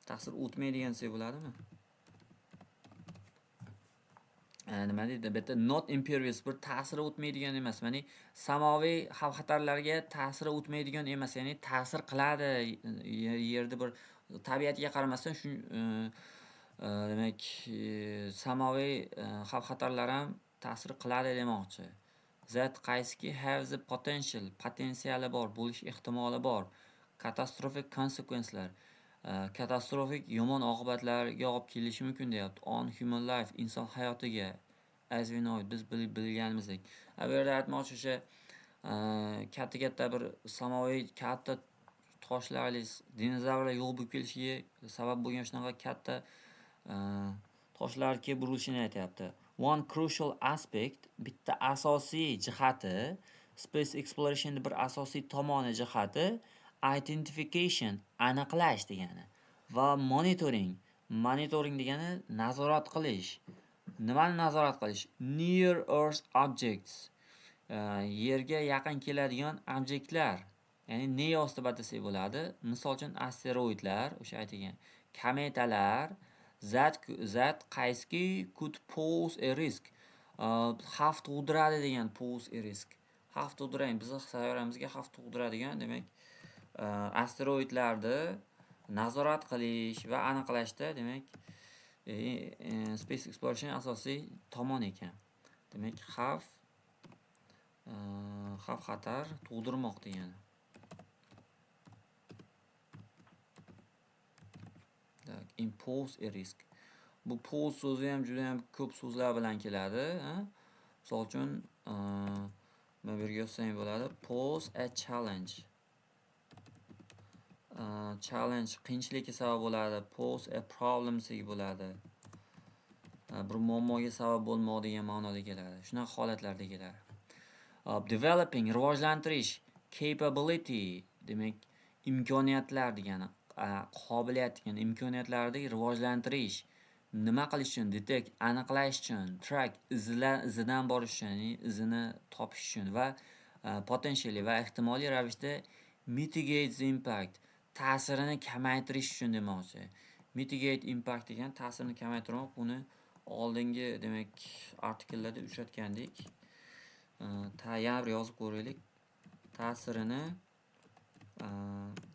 Speaker 1: Ta'sir o'tmaydigan desak bo'ladimi? Nima deydi? Bu yerda not impervious, bir ta'siri o'tmaydigan emas. Ya'ni samoviy xavf-xatarlarga ta'siri o'tmaydigan emas, ya'ni ta'sir qiladi yerda bir tabiatiga qaramasdan shu demak, samoviy xavf-xatarlar ham ta'sir qiladi demoqchi. That qaysiki have the potential, potensiali bor, bo'lish ehtimoli bor. Catastrophic consequencelar, katastrofik yomon oqibatlarga olib kelishi mumkin deyapti. On human life, inson hayotiga, as we know, biz bilganimizdek. Bu yerda aytmoqchi, o'sha katta-katta bir samoviy katta toshlarli dinozavrlar yo'q bo'lib kelishiga sabab bo'lgan shunaqa katta toshlar kelib urilishini aytyapti. One crucial aspect, bitta asosiy jihati, space explorationni bir asosiy tomoni, jihati identification, aniqlash degani va monitoring. Monitoring degani nazorat qilish. Nimani nazorat qilish? Near Earth objects. Yerga yaqin keladigan obyektlar. Ya'ni NEOs deb atasak bo'ladi. Misol uchun, asteroidlar, o'sha aytilgan kometalar, that qaysiki could pose a risk. Xavf tug'diradi degan pose a risk. Xavf tug'diradi, bizni sayyoramizga xavf tug'diradigan, demak, asteroidlarni nazorat qilish va aniqlashda, demak, space exploration asosiy tomon ekan. Demak, xavf-xatar tug'dirmoq degani. Так, impose a risk. Bu pose so'zi ham juda ham ko'p so'zlar bilan keladi. Misol uchun, mana bu yerga yozsang bo'ladi. Pose a challenge. Challenge qiyinchilikka sabab bo'ladi. Pose a problem desak bo'ladi. Bir muammoga sabab bo'lmoq degan ma'noda keladi. Shunaqa holatlarda keladi. Developing, rivojlantirish, capability demak, imkoniyatlar degani, qobiliyat degani, imkoniyatlarni rivojlantirish. Nima qilish uchun? Detect, aniqlash uchun, track, izidan borish uchun, ya'ni izini topish uchun va potentially, va ehtimoliy ravishda, mitigate the impact, ta'sirini kamaytirish uchun demoqchi. Mitigate impact degan ta'sirini kamaytirmoq. Buni oldingi, demak, artikllarda uchratgandik. Yana bir yozib ko'raylik. Ta'sirini,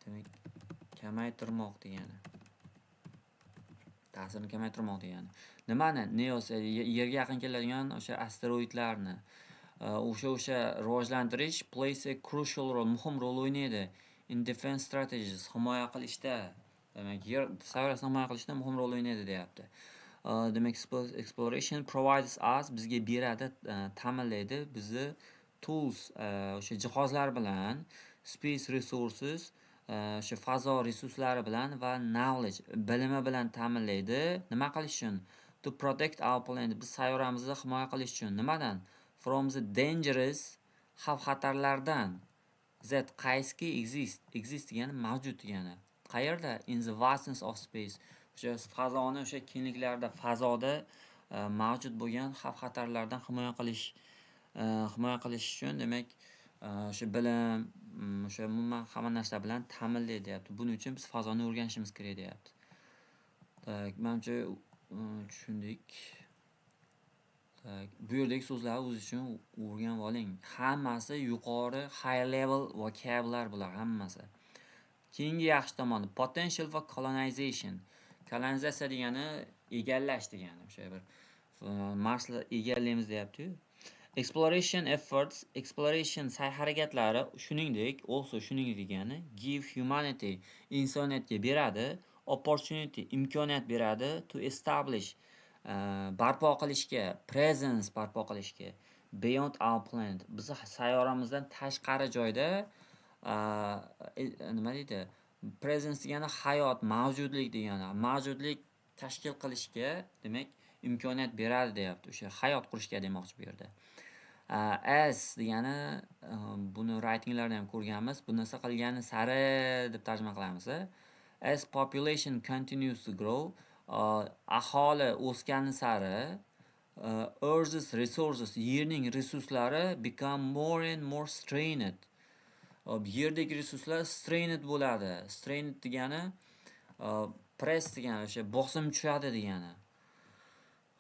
Speaker 1: demak, kamaytirmoq degani. Ta'sirini kamaytirmoq degani. Nimani? NEOs, yerga yaqin keladigan o'sha asteroidlarni o'sha rivojlantirish plays a crucial role, muhim rol o'ynaydi in defense strategies, himoya qilishda. Demak, yer sayyorasini himoya qilishda muhim rol o'ynaydi deyapti. Demak, exploration provides us, bizga beradi, ta'minlaydi bizni tools, o'sha jihozlar bilan, space resources, o'sha fazo resurslari bilan va knowledge, bilimi bilan ta'minlaydi. Nima qilish uchun? To protect our planet, biz sayyoramizni himoya qilish uchun. Nimadan? From the dangerous, xavf-xatarlardan, that qaysiki exist. Exist degani mavjud degani. Qayerda? In the vastness of space. O'sha fazoni o'sha kengliklarida, fazoda mavjud bo'lgan xavf-xatarlardan himoya qilish uchun, demak, o'sha bilim, o'sha umuman hamma narsa bilan ta'minlaydi deyapti. Buning uchun biz fazoni o'rganishimiz kerak deyapti. Так, manimcha, tushundik. Так, bu yerdagi so'zlarni o'zingiz uchun o'rganib oling. Hammasi yuqori high level vocabulary bular hammasi. Keyingi yaxshi tomoni potential for colonization. Kolonizatsiya degani egallash degani. O'sha bir Marsni egallaymiz deyapti-yu. Exploration efforts, exploration sa'y-harakatlari shuningdek, also shuningdek degani, give humanity, insoniyatga beradi, opportunity, imkoniyat beradi, to establish, barpo qilishga, presence barpo qilishga, beyond our planet, bizni sayyoramizdan tashqari joyda, nima deydi? Presence degani hayot, mavjudlik degani. Mavjudlik tashkil qilishga, demak, imkoniyat beradi deyapti. O'sha hayot qurishga demoqchi bu yerda. As degani, buni writinglarda ham ko'rganmiz. Bu narsa qilgani sari deb tarjima qilamiz. As population continues to grow, aholi o'sgani sari. Earth's resources, yerning resurslari, become more and more strained. Hop, yerdagi resurslar strained bo'ladi. Strained degani press degani, o'sha bosim tushadi degani.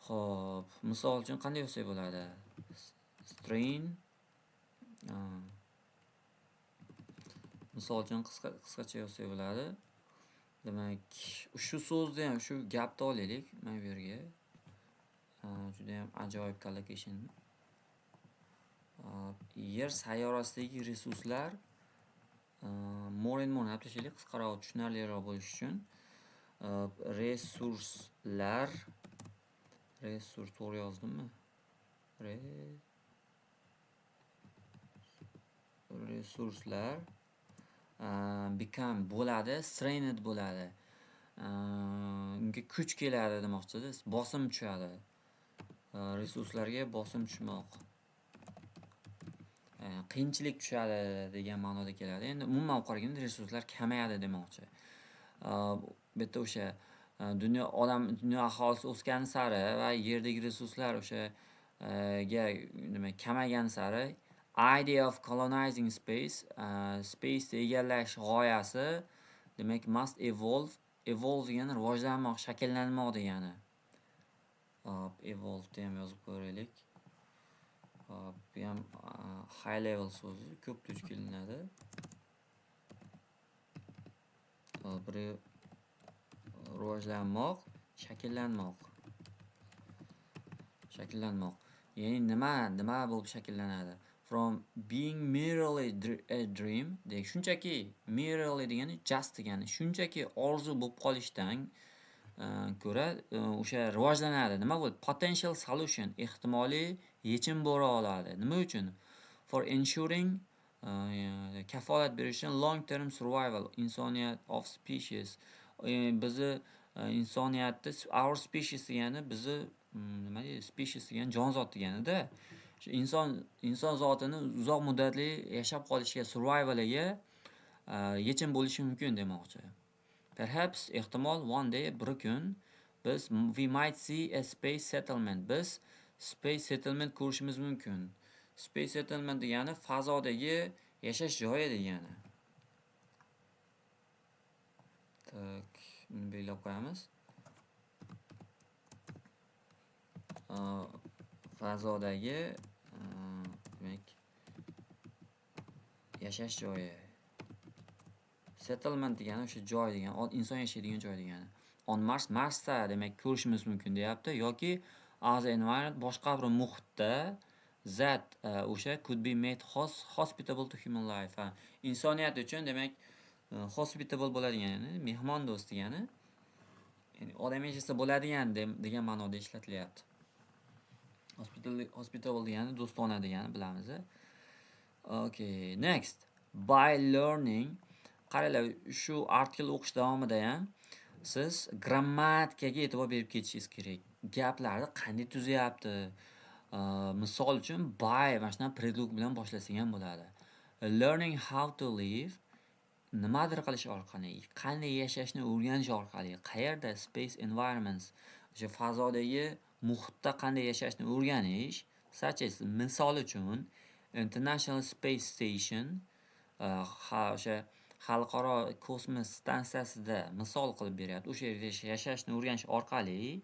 Speaker 1: Xo'p, misol uchun qanday yozsak bo'ladi? Strain, misol uchun qisqacha yozsak bo'ladi. Demak, shu so'zni ham, shu gapni olaylik mana bu yerga. Judayam ajoyib collocation. Yer sayyorasidagi resurslar more and more olib tashlaylik, qisqaroq, tushunarliroq bo'lishi uchun. Resurslar, resurs to'g'ri yozdimmi? Resurslar become bo'ladi, strained bo'ladi. Unga kuch keladi demoqchida, bosim tushadi. Resurslarga bosim tushmoq. Qiyinchilik tushadi degan ma'noda keladi. Endi umuman olib qaraganda resurslar kamayadi demoqchi. Bu yerda o'sha dunyo odam, dunyo aholisi o'sgani sari va yerdagi resurslar o'sha ga nima kamaygani sari idea of colonizing space, space egallash g'oyasi, demak, must evolve. Evolve degani rivojlanmoq, shakllanmoq degani. Hop, evolve ham yozib ko'raylik. Hop, bu ham high level so'zi, ko'p duch kelinadi. Hop, rivojlanmoq, shakllanmoq. Shakllanmoq. Ya'ni nima bo'lib shakllanadi? From being merely a dream, demak, shunchaki, merely degani just degani, shunchaki orzu bo'lib qolishdan ko'ra o'sha rivojlanadi. Nima bo'ladi? Potential solution, ehtimoliy yechim bo'la oladi. Nima uchun? For ensuring, kafolat berish uchun, long term survival insoniyat of species, bizni insoniyatni, our species degani bizni, nima deydi, species degani jonzot deganida. Shu inson zotini uzoq muddatli yashab qolishiga, survivaliga yechim bo'lishi mumkin demoqchi. Perhaps, ehtimol, one day, bir kun biz, we might see a space settlement, biz space settlement ko'rishimiz mumkin. Space settlement degani fazodagi yashash joyi degani. Так, buni belgilab qo'yamiz. Fazodagi, demak, yashash joyi. Settlement degani o'sha joy degani, inson yashaydigan joy degani. On Mars, Marsda, demak, ko'rishimiz mumkin deyapti yoki other environment, boshqa bir muhitda, that o'sha could be made hospitable to human life. Ha, insoniyat uchun, demak, hospitable bo'ladigan, ya'ni mehmondo'st degani, ya'ni odam yashasa bo'ladigan degan ma'noda ishlatilyapti. Hospitable degani do'stona degani, bilamiz. Okay, next. By learning, qaranglar, shu artikel o'qish davomida ham siz grammatikaga e'tibor berib ketishingiz kerak. Gaplarni qanday tuzyapti? Misol uchun, by mana shunaqa предлог bilan boshlasak ham bo'ladi. Learning how to live, nimadir qilish orqali, qanday yashashni o'rganish orqali, qayerda? Space environments, o'sha fazodagi muhitda qanday yashashni o'rganish, such as, misol uchun, International Space Station, ha, o'sha xalqaro kosmos stansiyasida misol qilib beryapti. O'sha yerda yashashni o'rganish orqali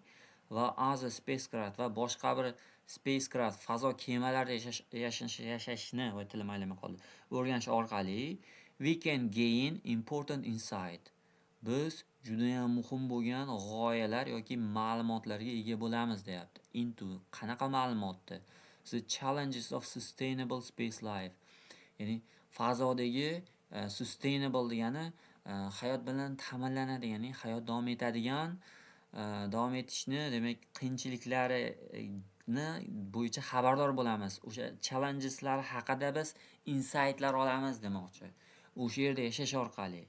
Speaker 1: va other spacecraft, va boshqa bir spacecraft, fazo kemalarida yashashni, voy, tilim aylanmay qoldi, o'rganish orqali we can gain important insight, biz judayam muhim bo'lgan g'oyalar yoki ma'lumotlarga ega bo'lamiz deyapti. Into, qanaqa ma'lumotni? The challenges of sustainable space life, ya'ni fazodagi sustainable degani hayot bilan ta'minlanadigan, ya'ni hayot davom etadigan, davom etishni, demak, qiyinchiliklarini bo'yicha xabardor bo'lamiz. O'sha challengeslar haqida biz insightlar olamiz demoqchi. O'sha yerda yashash orqali.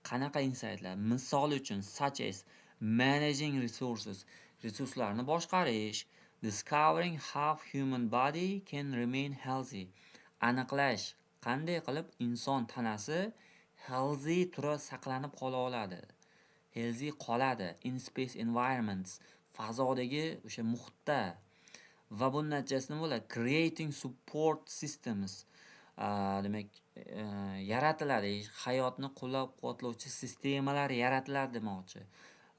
Speaker 1: Qanaqa insightlar? Misol uchun, such as managing resources, resurslarni boshqarish, discovering how human body can remain healthy, aniqlash qanday qilib inson tanasi healthy tura saqlanib qola oladi. Healthy qoladi in space environments, Fazodagi o'sha muhitda va buni natijasida nima bo'ladi? Creating support systems, demak, yaratiladi, hayotni qo'llab-quvvatlovchi sistemalar yaratiladi demoqchi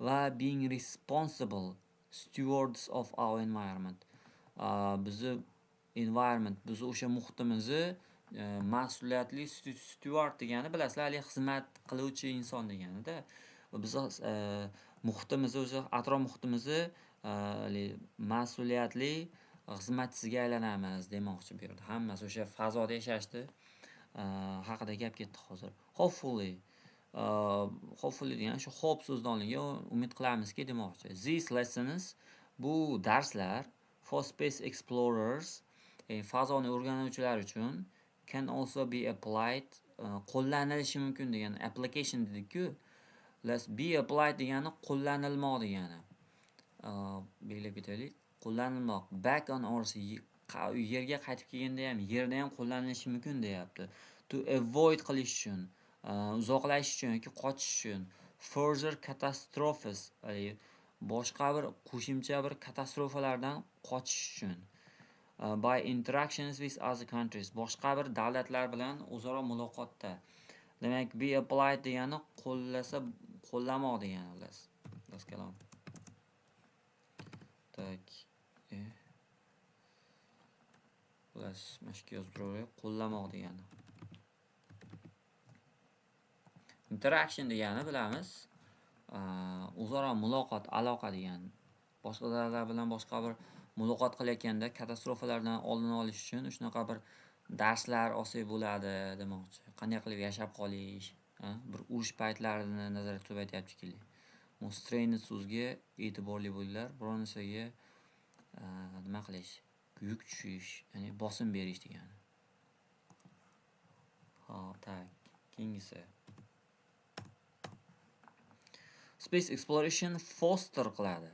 Speaker 1: va being responsible stewards of our environment, bizni environment, bizni o'sha muhitimizni mas'uliyatli, steward degani, bilasizlar, haligi xizmat qiluvchi inson deganida. Bizni muhitimizni, o'zi atrof muhitimizni haligi mas'uliyatli xizmatchisiga aylanamiz demoqchi bu yerda. Hammasi o'sha fazoda yashashni haqida gap ketdi hozir. Hopefully, hopefully degani shu hope so'zidan olingan, umid qilamizki demoqchi. These lessons, bu darslar, for space explorers, fazoni o'rganuvchilar uchun, can also be applied, qo'llanilishi mumkin degan, application dedik-ku. Be applied degani qo'llanilmoq degani. Belgilab ketaylik. Qo'llanilmoq. Back on Earth, yerga qaytib kelganda ham, yerda ham qo'llanilishi mumkin deyapti. To avoid qilish uchun, uzoqlashish uchun yoki qochish uchun, further catastrophes, boshqa bir qo'shimcha bir katastrofalardan qochish uchun, by interactions with other countries, boshqa bir davlatlar bilan o'zaro muloqotda. Demak, be applied degani qo'llasa, qo'llamoq degani, xullas. Kalom. Так. Xullas, mana shu yerga yozib turaveray, qo'llamoq degani. Interaction degani bilamiz. O'zaro muloqot, aloqa degani. Boshqa davlatlar bilan boshqa bir muloqot qilayotganda katastrofalardan oldini olish uchun shunaqa bir darslar olsak bo'ladi demoqchi. Qanday qilib yashab qolish, bir urush paytlarini nazarda tutib aytyapti shekilli. Bu strained so'ziga e'tiborli bo'linglar. Biror narsaga nima qilish, yuk tushish, ya'ni bosim berish degani. Hop, так, keyingisi. Space exploration foster qiladi.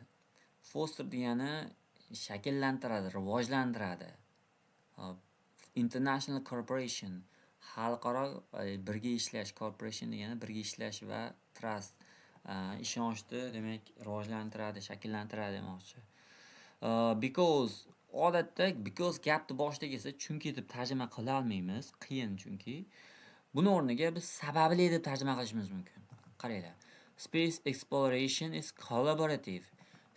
Speaker 1: Foster degani shakllantiradi, rivojlantiradi. Hop, international cooperation, xalqaro birga ishlash, cooperation degani birga ishlash va trust, ishonchni, demak, rivojlantiradi, shakllantiradi demoqchi. Because, odatda because gapni boshida kelsa, chunki deb tarjima qila olmaymiz, qiyin chunki. Buni o'rniga biz sababli deb tarjima qilishimiz mumkin. Qaranglar. Space exploration is collaborative.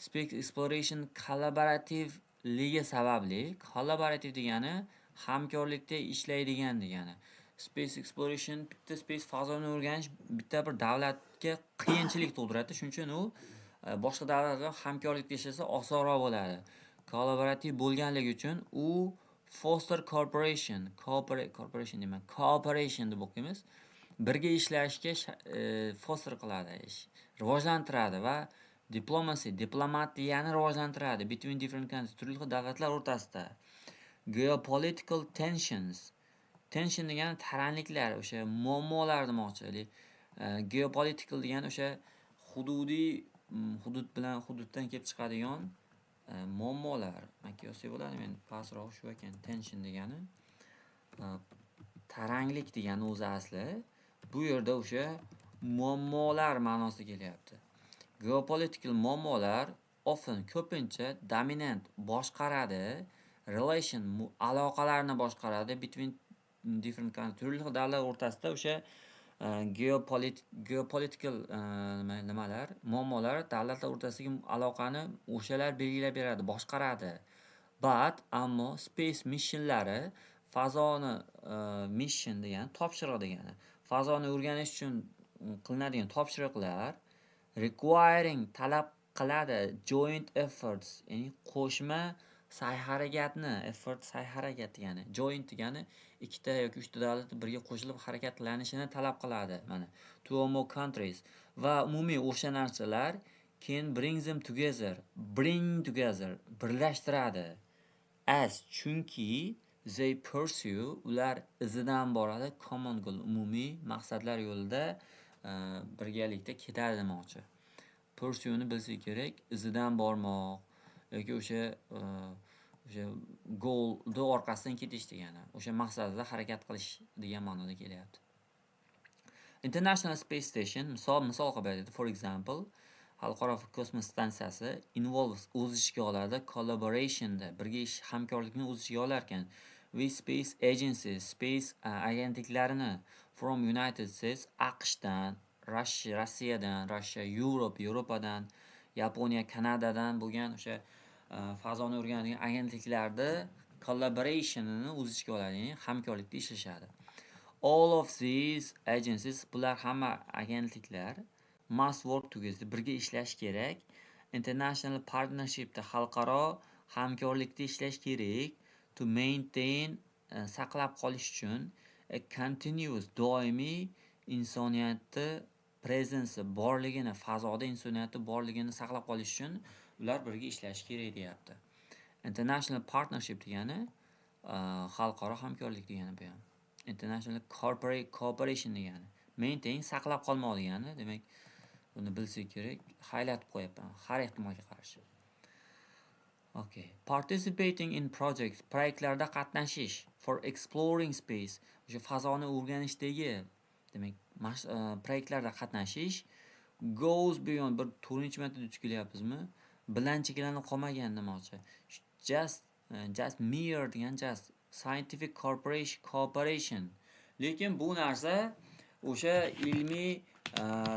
Speaker 1: Space exploration collaborativeligi sababli, collaborative degani hamkorlikda ishlaydigan degani. Space exploration, bitta space, fazoni o'rganish bitta bir davlatga qiyinchilik tug'diradi. Shuning uchun u boshqa davlatlar bilan hamkorlikda ishlasa, osonroq bo'ladi. Collaborative bo'lganligi uchun u foster cooperation, corporation deyman, cooperation deb o'qiymiz. Birga ishlashga foster qiladi, rivojlantiradi va diplomacy, diplomatiyani rivojlantiradi between different countries, turli xil davlatlar o'rtasida. Geopolitical tensions. Tension degani taranliklar, o'sha muammolar demoqchi. Geopolitical degani o'sha hududiy, hudud bilan, hududdan kelib chiqadigan muammolar. Aka, yozsak bo'ladi, men pastroq shu ekan, tension degani taranglik degani o'zi asli. Bu yerda o'sha muammolar ma'nosida kelyapti. Geopolitical muammolar often, ko'pincha, dominant, boshqaradi, relation, aloqalarni boshqaradi, between different countries, turli xil davlatlar o'rtasida o'sha geopolitical nimalar, muammolar, davlatlar o'rtasidagi aloqani o'shalar belgilab beradi, boshqaradi. But, ammo, space missionlari, fazoni, mission degani topshiriq degani. Fazoni o'rganish uchun qilinadigan topshiriqlar requiring, talab qiladi, joint efforts, ya'ni qo'shma sa'y-harakatni, effort sa'y-harakat degani, joint degani ikkita yoki uchta davlat birga qo'shilib harakatlanishini talab qiladi. Mana, two or more countries va umumiy o'sha narsalar can bring them together, bring together, birlashtiradi. As, chunki, they pursue, ular izidan boradi, common goal, umumiy maqsadlar yo'lida birgalikda ketadi demoqchi. Pursue'ni bilsak kerak, izidan bormoq yoki o'sha goalni orqasidan ketish degani. O'sha maqsadida harakat qilish degan ma'noda kelyapti. International Space Station misol qilib beradi. For example, Xalqaro kosmos stansiyasi involves, o'z ichiga oladi, collaborationda birga ish, hamkorlikni o'z ichiga olar ekan. With space agencies, space agentliklarini, from United States, AQShdan, Russia, Rossiyadan, Russia, Europe, Yevropadan, Yaponiya, Kanadadan bo'lgan o'sha fazoni o'rganadigan agentliklarni collaborationini o'z ichiga oladi, ya'ni hamkorlikda ishlashadi. All of these agencies, bular hamma agentliklar, must work together, birga ishlash kerak. International partnershipda, xalqaro hamkorlikda ishlash kerak. To maintain, saqlab qolish uchun, a continuous, doimiy insoniyatni presence, borligini, fazoda insoniyatni borligini saqlab qolish uchun ular birga ishlashi kerak, deyapti. International partnership degani xalqaro hamkorlik degani bu ham. International cooperation degani. Maintain saqlab qolmoq degani. Demak, buni bilsak kerak. Highlight qo'yapman har ehtimolga qarshi. Okay. Participating in projects, proyektlarda qatnashish, for exploring space, o'sha fazoni o'rganishdagi, demak, proyektlarda qatnashish, goes beyond, bir to'rtinchi marta duch kelyapmizmi? Bilan cheklanib qolmagan demoqchi. Just mere degan just scientific cooperation. Lekin bu narsa o'sha ilmiy,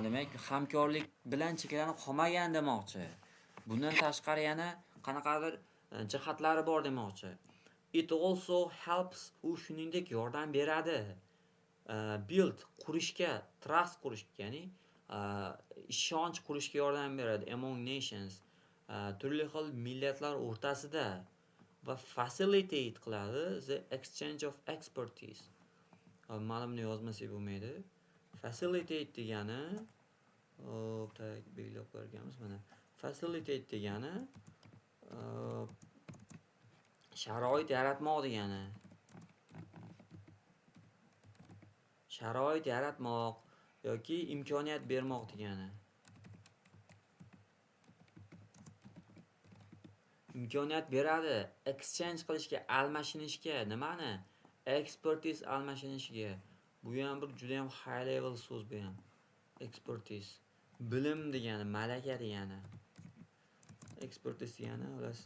Speaker 1: demak, hamkorlik bilan cheklanib qolmagan demoqchi. Bundan tashqari yana qanaqadir jihatlari bor demoqchi. It also helps, u shuningdek yordam beradi. Build, qurishga, trust qurishga, ya'ni ishonch qurishga yordam beradi among nations, turli xil millatlar o'rtasida va facilitate qiladi the exchange of expertise. Mana buni yozmasak bo'lmaydi. Facilitate degani, hop, так, belgilab qo'yar ekanmiz mana. Facilitate degani sharoit yaratmoq degani. Sharoit yaratmoq yoki imkoniyat bermoq degani. Imkoniyat beradi exchange qilishga, almashinishga, nimani? Expertise almashinishiga. Bu ham bir juda ham high level so'z bu ham. Expertise. Bilim degani, malaka degani. Expertise degani xullas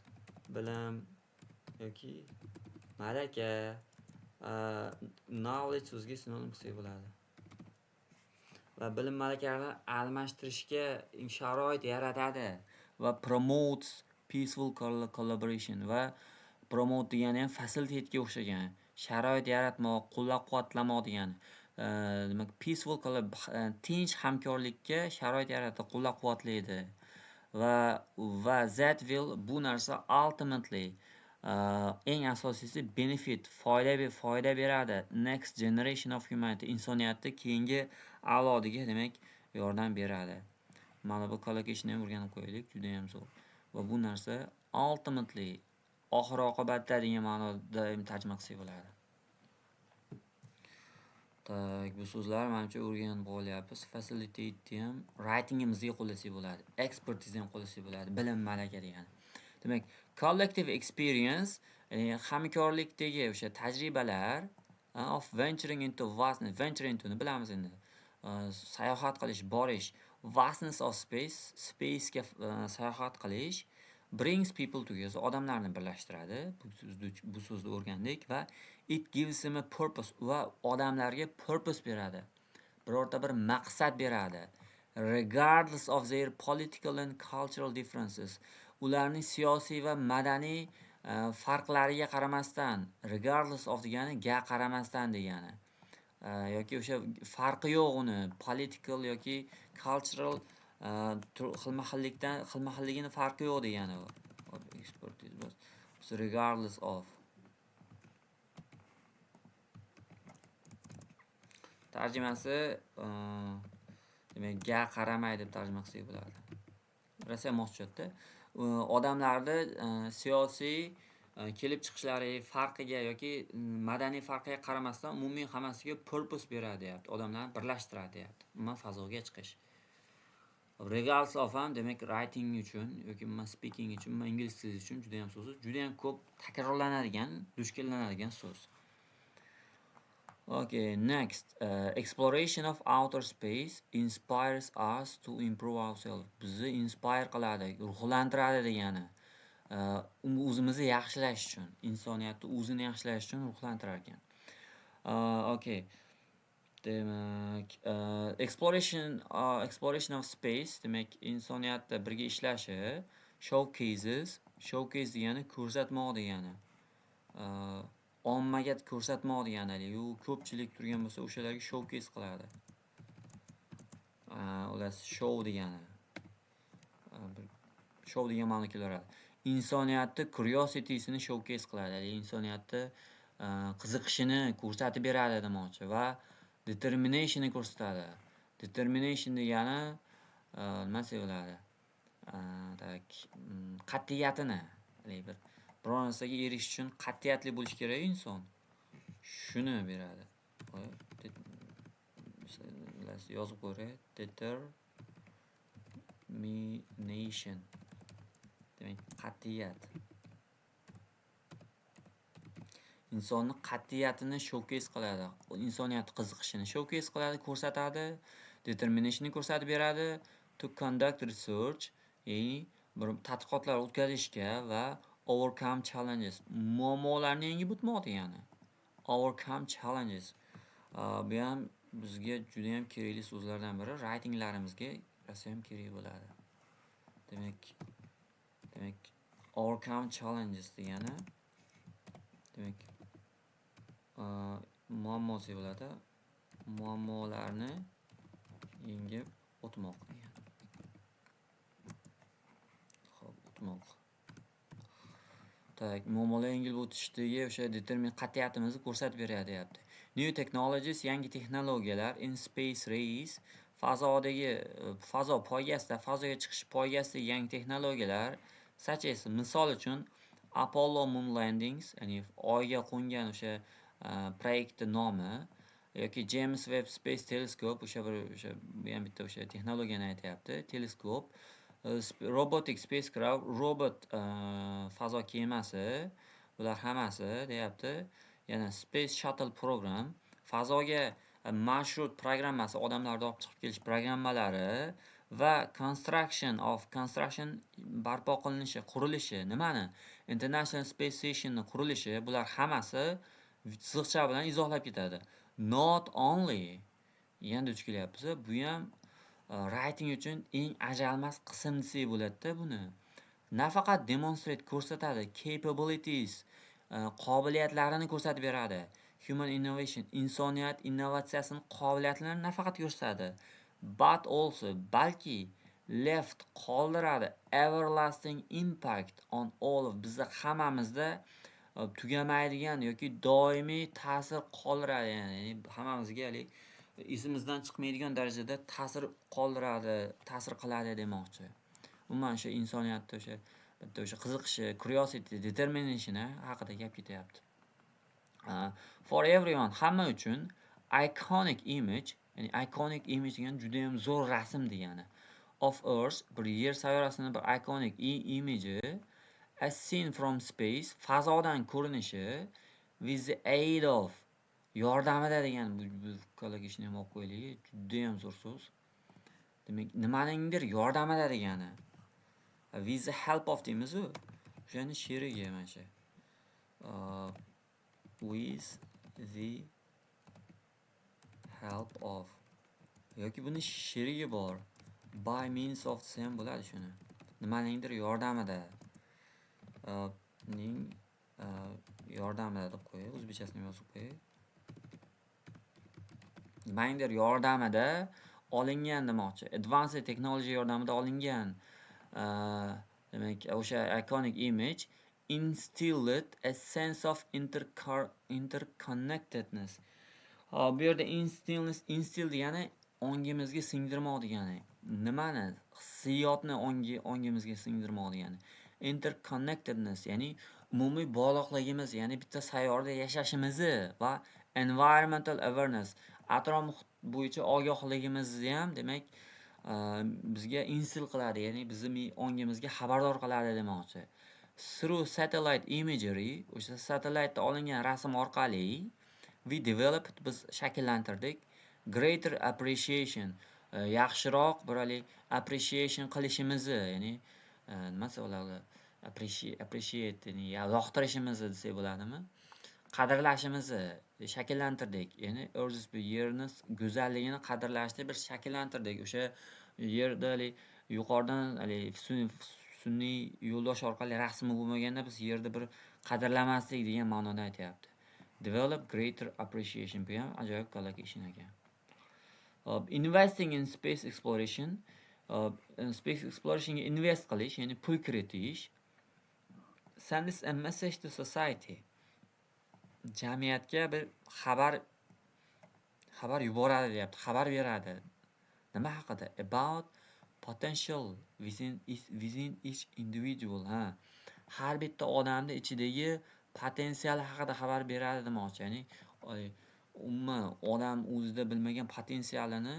Speaker 1: bilim yoki malaka, knowledge so'ziga sinonim qilsak bo'ladi. Va bilim malakalarni almashtirishga sharoit yaratadi va promotes peaceful collaboration, va promote degani ham facilitate'ga o'xshagan. Sharoit yaratmoq, qo'llab-quvvatlamoq degani. Demak, peaceful tinch hamkorlikka sharoit yaratadi, qo'llab-quvvatlaydi. Va that will, bu narsa, ultimately, eng asosiysi, benefit, foyda beradi. Next generation of humanity, insoniyatni keyingi avlodiga, demak, yordam beradi. Mana bu collocation'ni ham o'rganib qo'yaylik, juda ham zo'r. Va bu narsa ultimately, oxir oqibatda degan ma'noda ham tarjima qilsak bo'ladi. Так, bu so'zlar manimcha o'rganib olyapmiz. Facilitate ham writingimizga qo'llasak bo'ladi. Expertise ham qo'llasak bo'ladi. Bilim, malaka degani. Demak, collective experience, hamkorlikdagi o'sha tajribalar of venturing into vastness, venture into ni bilamiz endi. Sayohat qilish, borish, vastness of space, space'ga sayohat qilish, brings people together, odamlarni birlashtiradi. Bu so'zni o'rgandik va it gives them a purpose, va odamlarga purpose beradi. Birorta bir maqsad beradi. Regardless of their political and cultural differences. Ularning siyosiy va madaniy farqlariga qaramasdan, regardless of degani ga qaramasdan degani. Yoki o'sha farqi yo'q uni political yoki cultural xilma-xillikdan, xilma-xilligini farqi yo'q degani u. Expertise, regardless of. Tarjimasi, demak, ga qaramay deb tarjima qilsak bo'ladi. Rosa mos tushadi-da. Odamlarni siyosiy kelib chiqishlari farqiga yoki madaniy farqiga qaramasdan umumiy hammasiga purpose beradi deyapti. Odamlarni birlashtiradi deyapti. Umuman fazoga chiqish. Regardless of ham, demak, writing uchun yoki umuman speaking uchun, umuman ingliz tili uchun juda ham so'zi, juda ham ko'p takrorlanadigan, duch kelinadigan so'z. Okay, next. Exploration of outer space inspires us to improve ourselves. Bizni inspire qiladi, ruhlantiradi degani. O'zimizni yaxshilash uchun, insoniyatni o'zini yaxshilash uchun ruhlantirar ekan. Okay. Demak, exploration of space, demak, insoniyatda birga ishlashi showcases, showcase degani ko'rsatmoq degani. Ommaga ko'rsatmoq degani, haligi u ko'pchilik turgan bo'lsa, o'shalarga showcase qiladi. Ular show degani. Bir show degan ma'no kelaveradi. Insoniyatni curiositysini showcase qiladi, ya'ni insoniyatni qiziqishini ko'rsatib beradi demoqchi va determinationni ko'rsatadi. Determination degani nima desak bo'ladi? Так, qat'iyatini, haligi biror narsaga erishish uchun qat'iyatli bo'lishi kerak inson. Shuni beradi. Voy, yozib qo'yay. Determination. Demak, qat'iyat. Insonni qat'iyatini showcase qiladi. Insoniyat qiziqishini showcase qiladi, ko'rsatadi. Determinationni ko'rsatib beradi. To conduct research, ya'ni bir tadqiqotlar o'tkazishga va overcome challenges, muammolarni yengib o'tmoq degani. Overcome challenges. Bu ham bizga judayam kerakli so'zlardan biri. Writinglarimizga rosayam kerak bo'ladi. Demak, overcome challenges degani, demak, muammo desak bo'ladi. Muammolarni yengib o'tmoq degani. Xo'p, o'tmoq. Так, muammolar yengib o'tishdagi o'sha determin qat'iyatimizni ko'rsatib beradi, deyapti. New technologies, yangi texnologiyalar in space race, fazodagi, fazo poygasida, fazoga chiqish poygasidagi yangi texnologiyalar, such as, misol uchun, Apollo Moon Landings, ya'ni Oyga qo'ngan o'sha proyektni nomi yoki James Webb Space Telescope, o'sha bir o'sha bu ham bitta o'sha texnologiyani aytyapti, teleskop, robotic spacecraft, robot fazo kemasi, bular hammasi deyapti. Yana Space Shuttle Program, fazoga marshrut programmasi, odamlarni olib chiqib kelish programmalari va construction of, construction barpo qilinishi, qurilishi, nimani? International Space Stationni qurilishi, bular hammasi chiziqcha bilan izohlab ketadi. Not only, yana duch kelyapmiz, bu ham writing uchun eng ajralmas qism desak bo'ladi-da buni. Nafaqat demonstrate ko'rsatadi, capabilities, qobiliyatlarini ko'rsatib beradi. Human innovation, insoniyat innovatsiyasini qobiliyatlarini nafaqat ko'rsatadi, but also, balki left qoldiradi everlasting impact on all of, bizni hammamizda tugamaydigan yoki doimiy ta'sir qoldiradi, ya'ni hammamizga haligi esimizdan chiqmaydigan darajada ta'sir qoldiradi, ta'sir qiladi demoqchi. Umuman o'sha insoniyatda o'sha bitta o'sha qiziqishi, curiosity, determination haqida gap ketyapti. For everyone, hamma uchun iconic image, ya'ni iconic image degani judayam zo'r rasm degani. Of Earth, bir Yer sayyorasini bir iconic image as seen from space, fazodan ko'rinishi, with the aid of, yordamida degan bu kollega ishini ham olib qo'yaylik, judayam zo'r so'z. Demak, nimaningdir yordamida degani. With the help of deymiz-u, o'shani sherigi mana shu. With the help of yoki buni sherigi bor. By means of desa ham bo'ladi shuni. Nimaningdir yordamida. Ning yordamida deb qo'yay, o'zbekchasini yozib qo'yay. Nimaningdir yordamida olingan demoqchi. Advanced technology yordamida olingan. Demak, o'sha iconic image instilled a sense of interconnectedness. Hop, bu yerda instillness, instill degani ongimizga singdirmoq degani. Nimani? Hissiyotni ongimizga singdirmoq degani. Interconnectedness, ya'ni umumiy bog'liqligimiz, ya'ni bitta sayyorada yashashimizni va environmental awareness, atrof muhit bo'yicha ogohligimizni ham, demak, bizga instill qiladi, ya'ni bizni ongimizga xabardor qiladi demoqchi. Through satellite imagery, o'sha satelliteda olingan rasm orqali We developed, biz shakllantirdik. Greater appreciation, yaxshiroq bir haligi appreciation qilishimizni, ya'ni nima desa bo'ladi? Appreciate, ya'ni yoqtirishimizni desak bo'ladimi? Qadrlashimizni shakllantirdik. Ya'ni Earth's, yerni go'zalligini qadrlashni bir shakllantirdik. O'sha yerda haligi yuqoridan haligi sun'iy yo'ldosh orqali rasmi bo'lmaganda, biz yerni bir qadrlamasdik degan ma'noda aytyapti. Develop greater appreciation, bu ham ajoyib collocation ekan. Hop, investing in space exploration, hop, space explorationga invest qilish, ya'ni pul kiritish, sends a message to society. Jamiyatga bir xabar yuboradi deyapti, xabar beradi. Nima haqida? About potential within each individual. Ha. Har bitta odamni ichidagi potensial haqida xabar beradi demoqchi. Ya'ni umuman odam o'zida bilmagan potensialini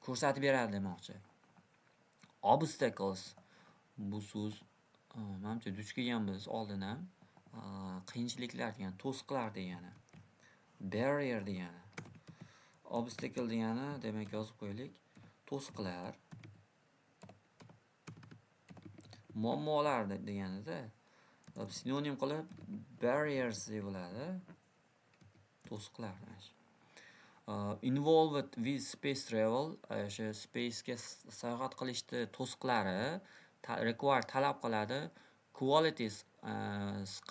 Speaker 1: ko'rsatib beradi demoqchi. Obstacles, bu so'z manimcha duch kelganmiz oldin ham. Qiyinchiliklar degani, to'siqlar degani. Barrier degani. Obstacle degani, demak, yozib qo'yaylik. To'siqlar. Muammolar deganida. Sinonim qilib barriers deb bo'ladi. To'siqlar mana shu. Involved with space travel, o'sha spacega sayohat qilishni to'siqlari require, talab qiladi. Qualities,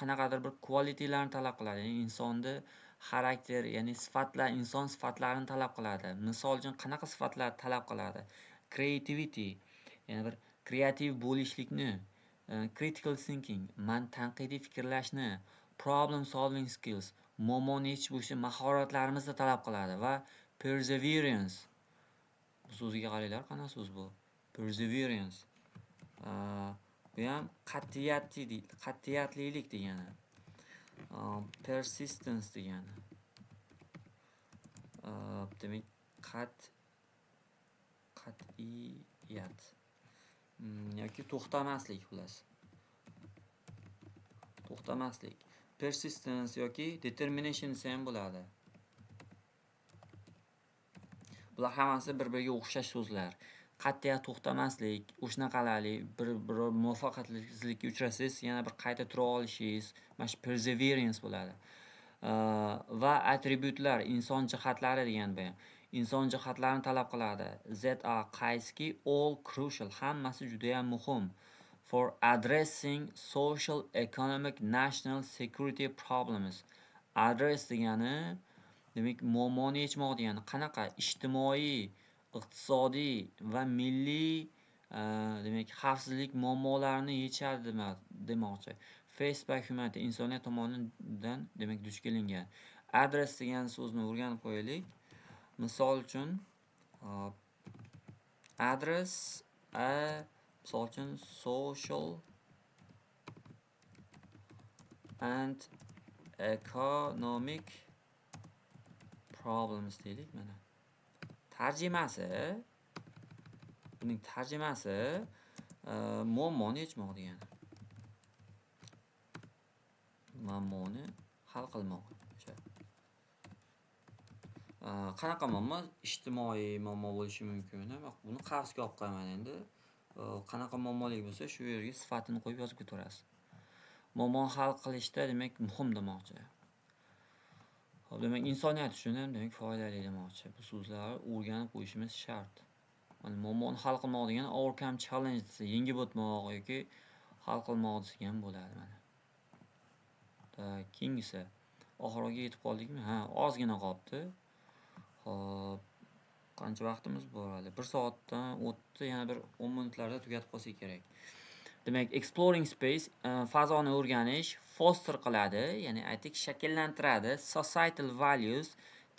Speaker 1: qanaqadir bir qualitylarni talab qiladi. Ya'ni insonni xarakter, ya'ni sifatlar, inson sifatlarini talab qiladi. Misol uchun, qanaqa sifatlar talab qiladi? Creativity, ya'ni bir kreativ bo'lishlikni, critical thinking, man tanqidiy fikrlashni, problem solving skills, muammoni yechish bo'yicha mahoratlarimizni talab qiladi va perseverance. Bu so'zga qaranglar, qanaqa so'z bu? Perseverance. Bu ham qat'iyatlilik degani. Persistence degani. Demak, qat'iyat yoki to'xtamaslik, xullas. To'xtamaslik. Persistence yoki determination desa ham bo'ladi. Bular hammasi bir-biriga o'xshash so'zlar. Qat'iyat, to'xtamaslik, o'shanaqalarlik bir biror muvaffaqiyatsizlikka uchrasangiz, yana bir qayta tura olishingiz, mana shu perseverance bo'ladi. Va atributlar, inson jihatlari degani bu ham. Inson jihatlarini talab qiladi. ZA qaysiki all crucial, hammasi judayam muhim. For addressing social, economic, national security problems. Address degani, demak, muammoni yechmoq degani. Qanaqa? Ijtimoiy, iqtisodiy va milliy, demak, xavfsizlik muammolarini yechadi demoqchi. Faced by humanity, insoniyat tomonidan, demak, duch kelingan. Address degan so'zni o'rganib qo'yaylik. Misol uchun, hop, address a, misol uchun, social and economic problems deylik mana. Tarjimasi, buning tarjimasi muammoni yechmoq degani. Muammoni hal qilmoq o'sha. Qanaqa muammo? Ijtimoiy muammo bo'lishi mumkin. Buni qavsga olib qo'yaman endi. Qanaqa muammolik bo'lsa, shu yerga sifatini qo'yib yozib ketaverasiz. Muammoni hal qilishda, demak, muhim demoqchi. Hop, demak, insoniyat uchun ham, demak, foydali demoqchi. Bu so'zlarni o'rganib qo'yishimiz shart. Mana, muammoni hal qilmoq degani overcome challenge desa, yengib o'tmoq yoki hal qilmoq desak ham bo'ladi mana. Так, keyingisi. Oxiriga yetib qoldikmi? Ha, ozgina qolibdi. Hop, qancha vaqtimiz bor hali? 1 soatdan o'tdi, yana bir 10 minutlarda tugatib qolsak kerak. Demak, exploring space, fazoni o'rganish foster qiladi, ya'ni aytdik, shakllantiradi societal values,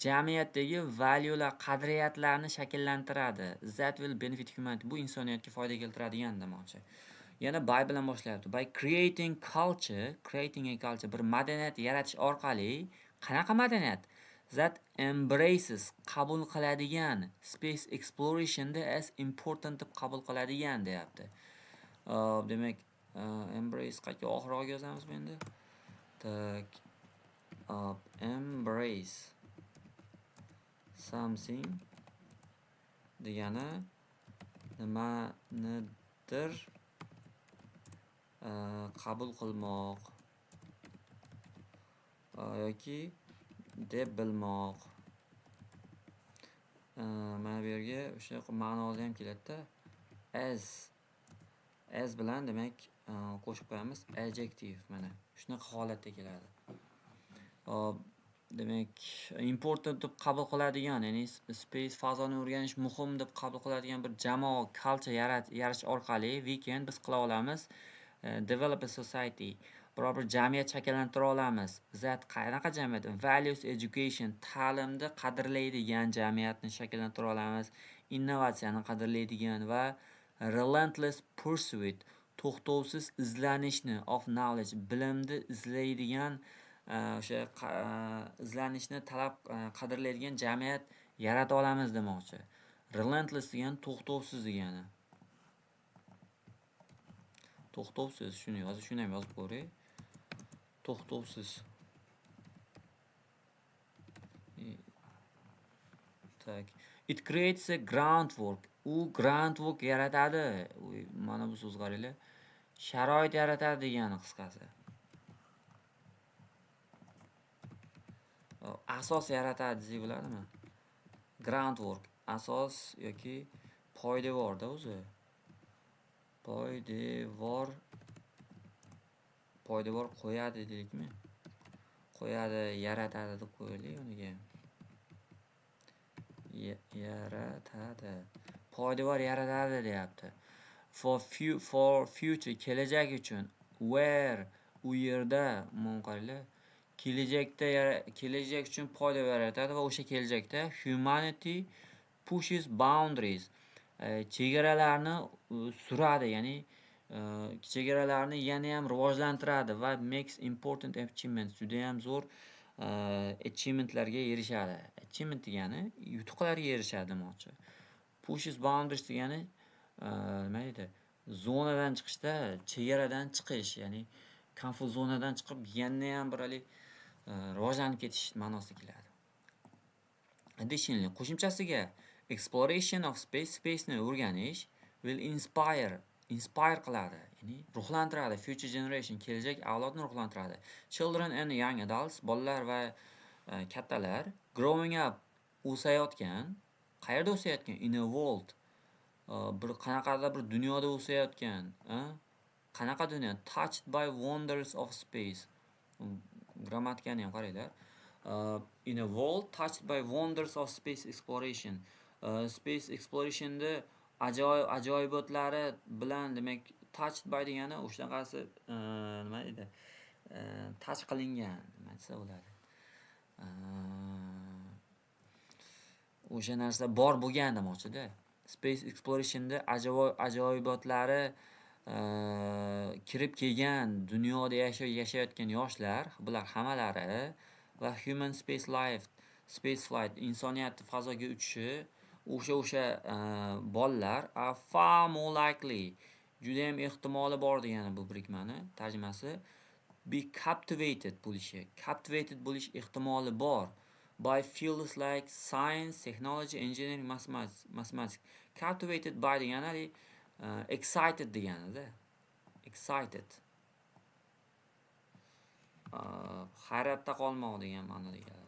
Speaker 1: jamiyatdagi valuelar, qadriyatlarni shakllantiradi. That will benefit humanity. Bu insoniyatga foyda keltiradigan demoqchi. Yana by bilan boshlayapti. By creating culture, creating a culture, bir madaniyat yaratish orqali, qanaqa madaniyat? That embraces, qabul qiladigan, space exploration'da as important deb qabul qiladigan deyapti. Demak, embrace qayerga, oxirroq yozamizmi endi? Так. Embrace something degani nimanidir qabul qilmoq yoki deb bilmoq. Mana bu yerga o'sha ma'noda ham keladida. As bilan, demak, qo'shib qo'yamiz adjective, mana shunaqa holatda keladi. Hop, demak, important deb qabul qiladigan, ya'ni space, fazoni o'rganish muhim deb qabul qiladigan bir jamoa, culture yaratish orqali we can, biz qila olamiz, develop a society, biror bir jamiyat shakllantira olamiz. That, qanaqa jamiyat? Values education, ta'limni qadrlaydigan jamiyatni shakllantira olamiz, innovatsiyani qadrlaydigan va relentless pursuit, to'xtovsiz izlanishni, of knowledge, bilimni izlaydigan, o'sha izlanishni talab, qadrlaydigan jamiyat yarata olamiz demoqchi. Relentless degani to'xtovsiz degani. To'xtovsiz, shuni yozib, shuni ham yozib ko'ray. To'xtovsiz. Так. It creates a groundwork. U groundwork yaratadi. Mana bu so'z, qaranglar. Sharoit yaratadi degani qisqasi. Asos yaratadi desak bo'ladimi? Groundwork asos yoki poydevorda o'zi. Poydevor, poydevor qo'yadi deylikmi? Qo'yadi, yaratadi deb qo'yaylik uniga. Yaratadi. Poydevor yaratadi deyapti. For future, kelajak uchun, where, u yerda, umuman qaranglar, kelajakda, kelajak uchun poydevor yaratadi va o'sha kelajakda humanity pushes boundaries, chegaralarni suradi, ya'ni chegaralarni yanayam rivojlantiradi va makes important achievements, judayam zo'r achievementlarga erishadi. Achievement degani yutuqlarga erishadi demoqchi. Pushes boundaries degani nima deydi? Zonadan chiqishda, chegaradan chiqish, ya'ni comfort zonadan chiqib, yanayam bir haligi rivojlanib ketish ma'nosida keladi. Additionally, qo'shimchasiga, exploration of space, space'ni o'rganish, will inspire, inspire qiladi, ya'ni ruhlantiradi, future generation, kelajak avlodni ruhlantiradi. Children and young adults, bolalar va kattalar, growing up, o'sayotgan, qayerda o'sayotgan? In a world, bir qanaqadir bir dunyoda o'sayotgan, qanaqa dunyo? Touched by wonders of space. Grammatikani ham qaranglar. In a world touched by wonders of space exploration. Space exploration'da ajoyib ajoyibotlari bilan, demak, touched by degani o'shanaqasi, nima deydi? Touch qilingan, nima desa bo'ladi? O'sha narsa bor bo'lgan demoqchida. Space exploration'da ajoyibotlari kirib kelgan dunyoda yashayotgan yoshlar, bular hammalari va human space life, space flight, insoniyat fazoga uchishi, o'sha bolalar are far more likely, judayam ehtimoli bor degani bu birikmani tarjimasi, be captivated bo'lishi, captivated bo'lish ehtimoli bor, by fields like science, technology, engineering, mathematics. Captivated by degani haligi excited deganida. Excited. Hayratda qolmoq degan ma'noda keladi.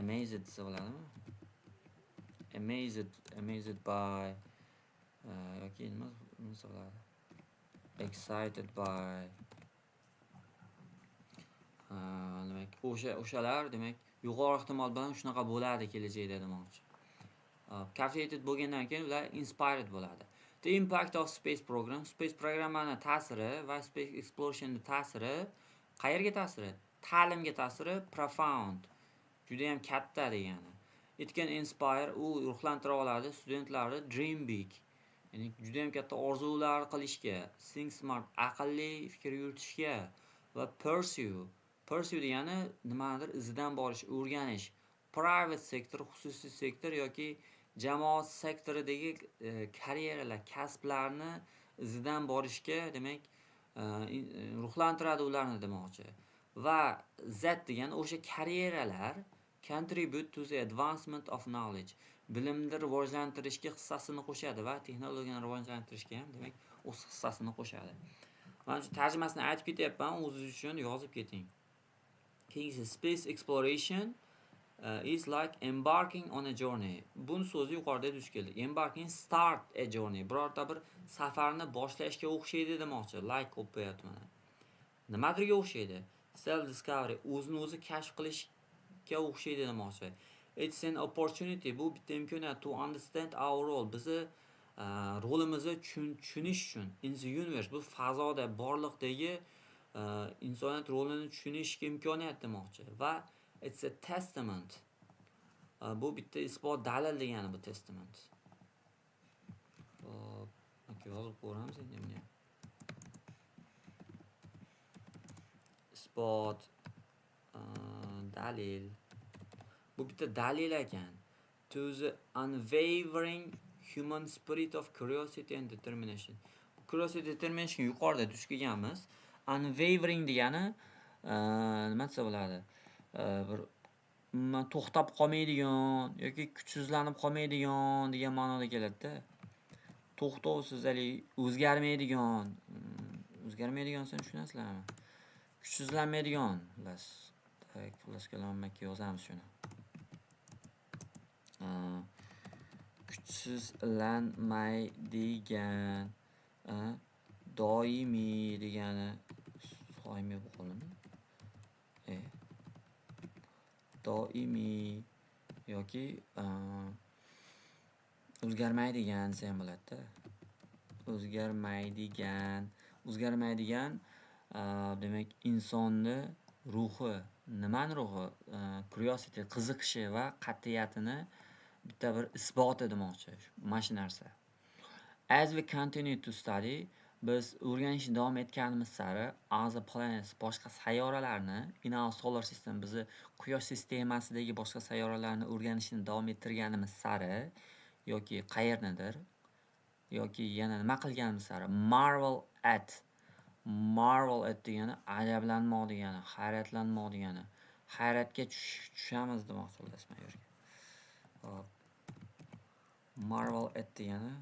Speaker 1: Amazed desa bo'ladimi? Amazed, amazed by yoki nima desa bo'ladi? Excited by, demak, o'shalar, demak, yuqori ehtimol bilan shunaqa bo'ladi kelajakda demoqchi. Captivated bo'lgandan keyin ular inspired bo'ladi. The impact of space program, space programmani ta'siri va space explorationning ta'siri, qayerga ta'siri? Ta'limga ta'siri profound, judayam katta degani. It can inspire, u ruhlantira oladi studentlarni dream big, ya'ni judayam katta orzular qilishga, think smart, aqlli fikr yuritishga va pursue. Pursue degani nimanidir izidan borish, o'rganish. Private sector, xususiy sektor yoki jamoat sektoridagi karyeralar, kasblarni izidan borishga, demak, Ruhlantiradi ularni demoqchi. Va that degani o'sha karyeralar contribute to the advancement of knowledge. Bilimni rivojlantirishga hissasini qo'shadi va texnologiyani rivojlantirishga ham, demak, o'z hissasini qo'shadi. Mana shu tarjimasini aytib ketyapman, o'zingiz uchun yozib keting. Keyingisi, space exploration is like embarking on a journey. Buni so'zi yuqorida duch keldik. Embarking, start a journey. Birorta bir safarni boshlashga o'xshaydi demoqchi. Like qo'yib qo'yapti mana. Nimadirga o'xshaydi? Self discovery, o'zini o'zi kashf qilishga o'xshaydi demoqchi. It's an opportunity, bu bitta imkoniyat, to understand our role. Bizni rolimizni tushunish uchun in the universe, bu fazoda, borliqdagi insoniyat rolini tushunishga imkoniyat demoqchi. Va it's a testament. Bu bitta isbot, dalil degani bu testament. Hop, yozib ko'ramiz endi buni. Isbot, dalil. Bu bitta dalil ekan. To the unwavering human spirit of curiosity and determination. Curiosity, determination yuqorida duch kelganmiz. Unwavering degani nima desa bo'ladi? Bir umuman to'xtab qolmaydigan yoki kuchsizlanib qolmaydigan degan ma'noda keladi-da. To'xtovsiz, haligi o'zgarmaydigan, o'zgarmaydigan desam tushunasizlarmi? Kuchsizlanmaydigan, xullas. Так, xullas kalom yozamiz shuni. Kuchsizlanmaydigan, doimiy degani doimiy bo'lib qoldimi? Doimiy yoki o'zgarmaydigan desa ham bo'ladida. O'zgarmaydigan, o'zgarmaydigan, demak, insonni ruhi, nimani ruhi? Curiosity, qiziqishi va qat'iyatini bitta bir isboti demoqchi. Mana shu narsa. As we continue to study, biz o'rganishni davom etganimiz sari, other planets, boshqa sayyoralarni, in our solar system, bizni quyosh sistemasidagi boshqa sayyoralarni o'rganishni davom ettirganimiz sari yoki qayernidir yoki yana nima qilganimiz sari, marvel at. Marvel at degani ajablanmoq degani, hayratlanmoq degani. Hayratga tushamiz demoqchi xullas mana bu yerga. Hop. Marvel at degani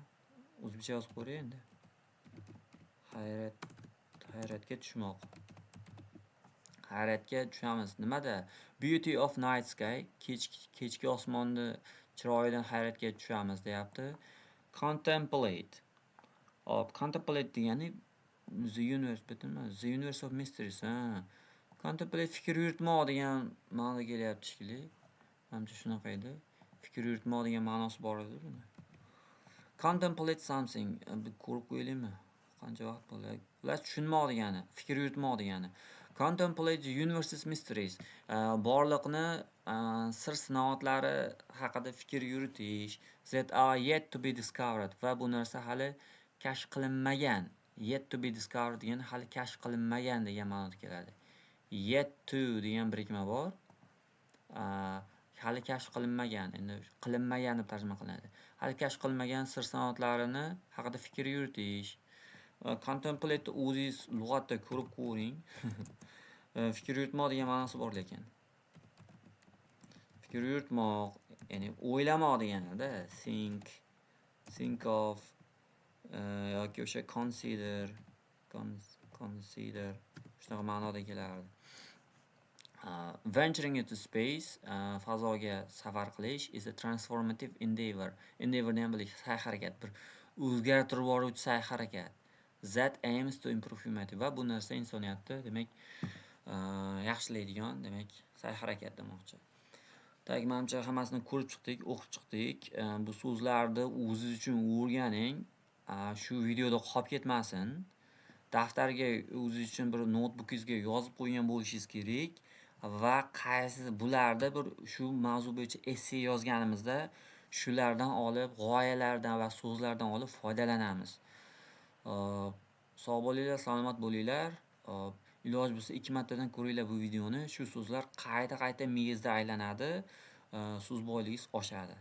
Speaker 1: o'zbekcha yozib ko'ray endi. Hayratga tushmoq. Hayratga tushamiz. Nimada? Beauty of night sky, kechki osmonni chiroyidan hayratga tushamiz deyapti. Contemplate. Hop, contemplate degani the universe bitinmi? The universe of mysteries. Ha. Contemplate fikr yuritmoq degan ma'noda kelyapti shekilli. Manimcha shunaqa edi. Fikr yuritmoq degan ma'nosi bor edi buni. Contemplate something. Bir ko'rib qo'yaylikmi? Qancha vaqt bo'ldi? Xullas, tushunmoq degani, fikr yuritmoq degani. Contemplate the universe's mysteries. Borliqni sir sinoatlari haqida fikr yuritish. That are yet to be discovered. Va bu narsa hali kashf qilinmagan. Yet to be discovered degani hali kashf qilinmagan degan ma'noda keladi. Yet to degan birikma bor. Hali kashf qilinmagan, endi qilinmagan deb tarjima qilinadi. Hali kashf qilinmagan sir sinoatlarini haqida fikr yuritish. Contemplate o'zingiz lug'atda ko'rib ko'ring. Fikr yuritmoq degan ma'nosi bor lekin. Fikr yuritmoq, ya'ni o'ylamoq deganida, think, think of yoki o'sha consider, consider shunaqa ma'noda kelardi. Venturing into space, fazoga safar qilish, is a transformative endeavor. Endeavor degan bir sa'y-harakat, bir o'zgartirib yuboruvchi sa'y-harakat. That aims to improve humanity. Va bu narsa insoniyatni, demak, yaxshilaydigan, demak, sa'y-harakat demoqchi. Так, manimcha hammasini ko'rib chiqdik, o'qib chiqdik. Bu so'zlarni o'zingiz uchun o'rganing. Shu videoda qolib ketmasin. Daftarga, o'zingiz uchun bir noutbukingizga yozib qo'ygan bo'lishingiz kerak va qaysi bularda bir shu mavzu bo'yicha esse yozganimizda shulardan olib, g'oyalardan va so'zlardan olib foydalanamiz. Hop, sog' bo'linglar, salomat bo'linglar. Hop, iloji bo'lsa 2 martadan ko'ringlar bu videoni. Shu so'zlar qayta-qayta miyangizda aylanadi, so'z boyligingiz oshadi.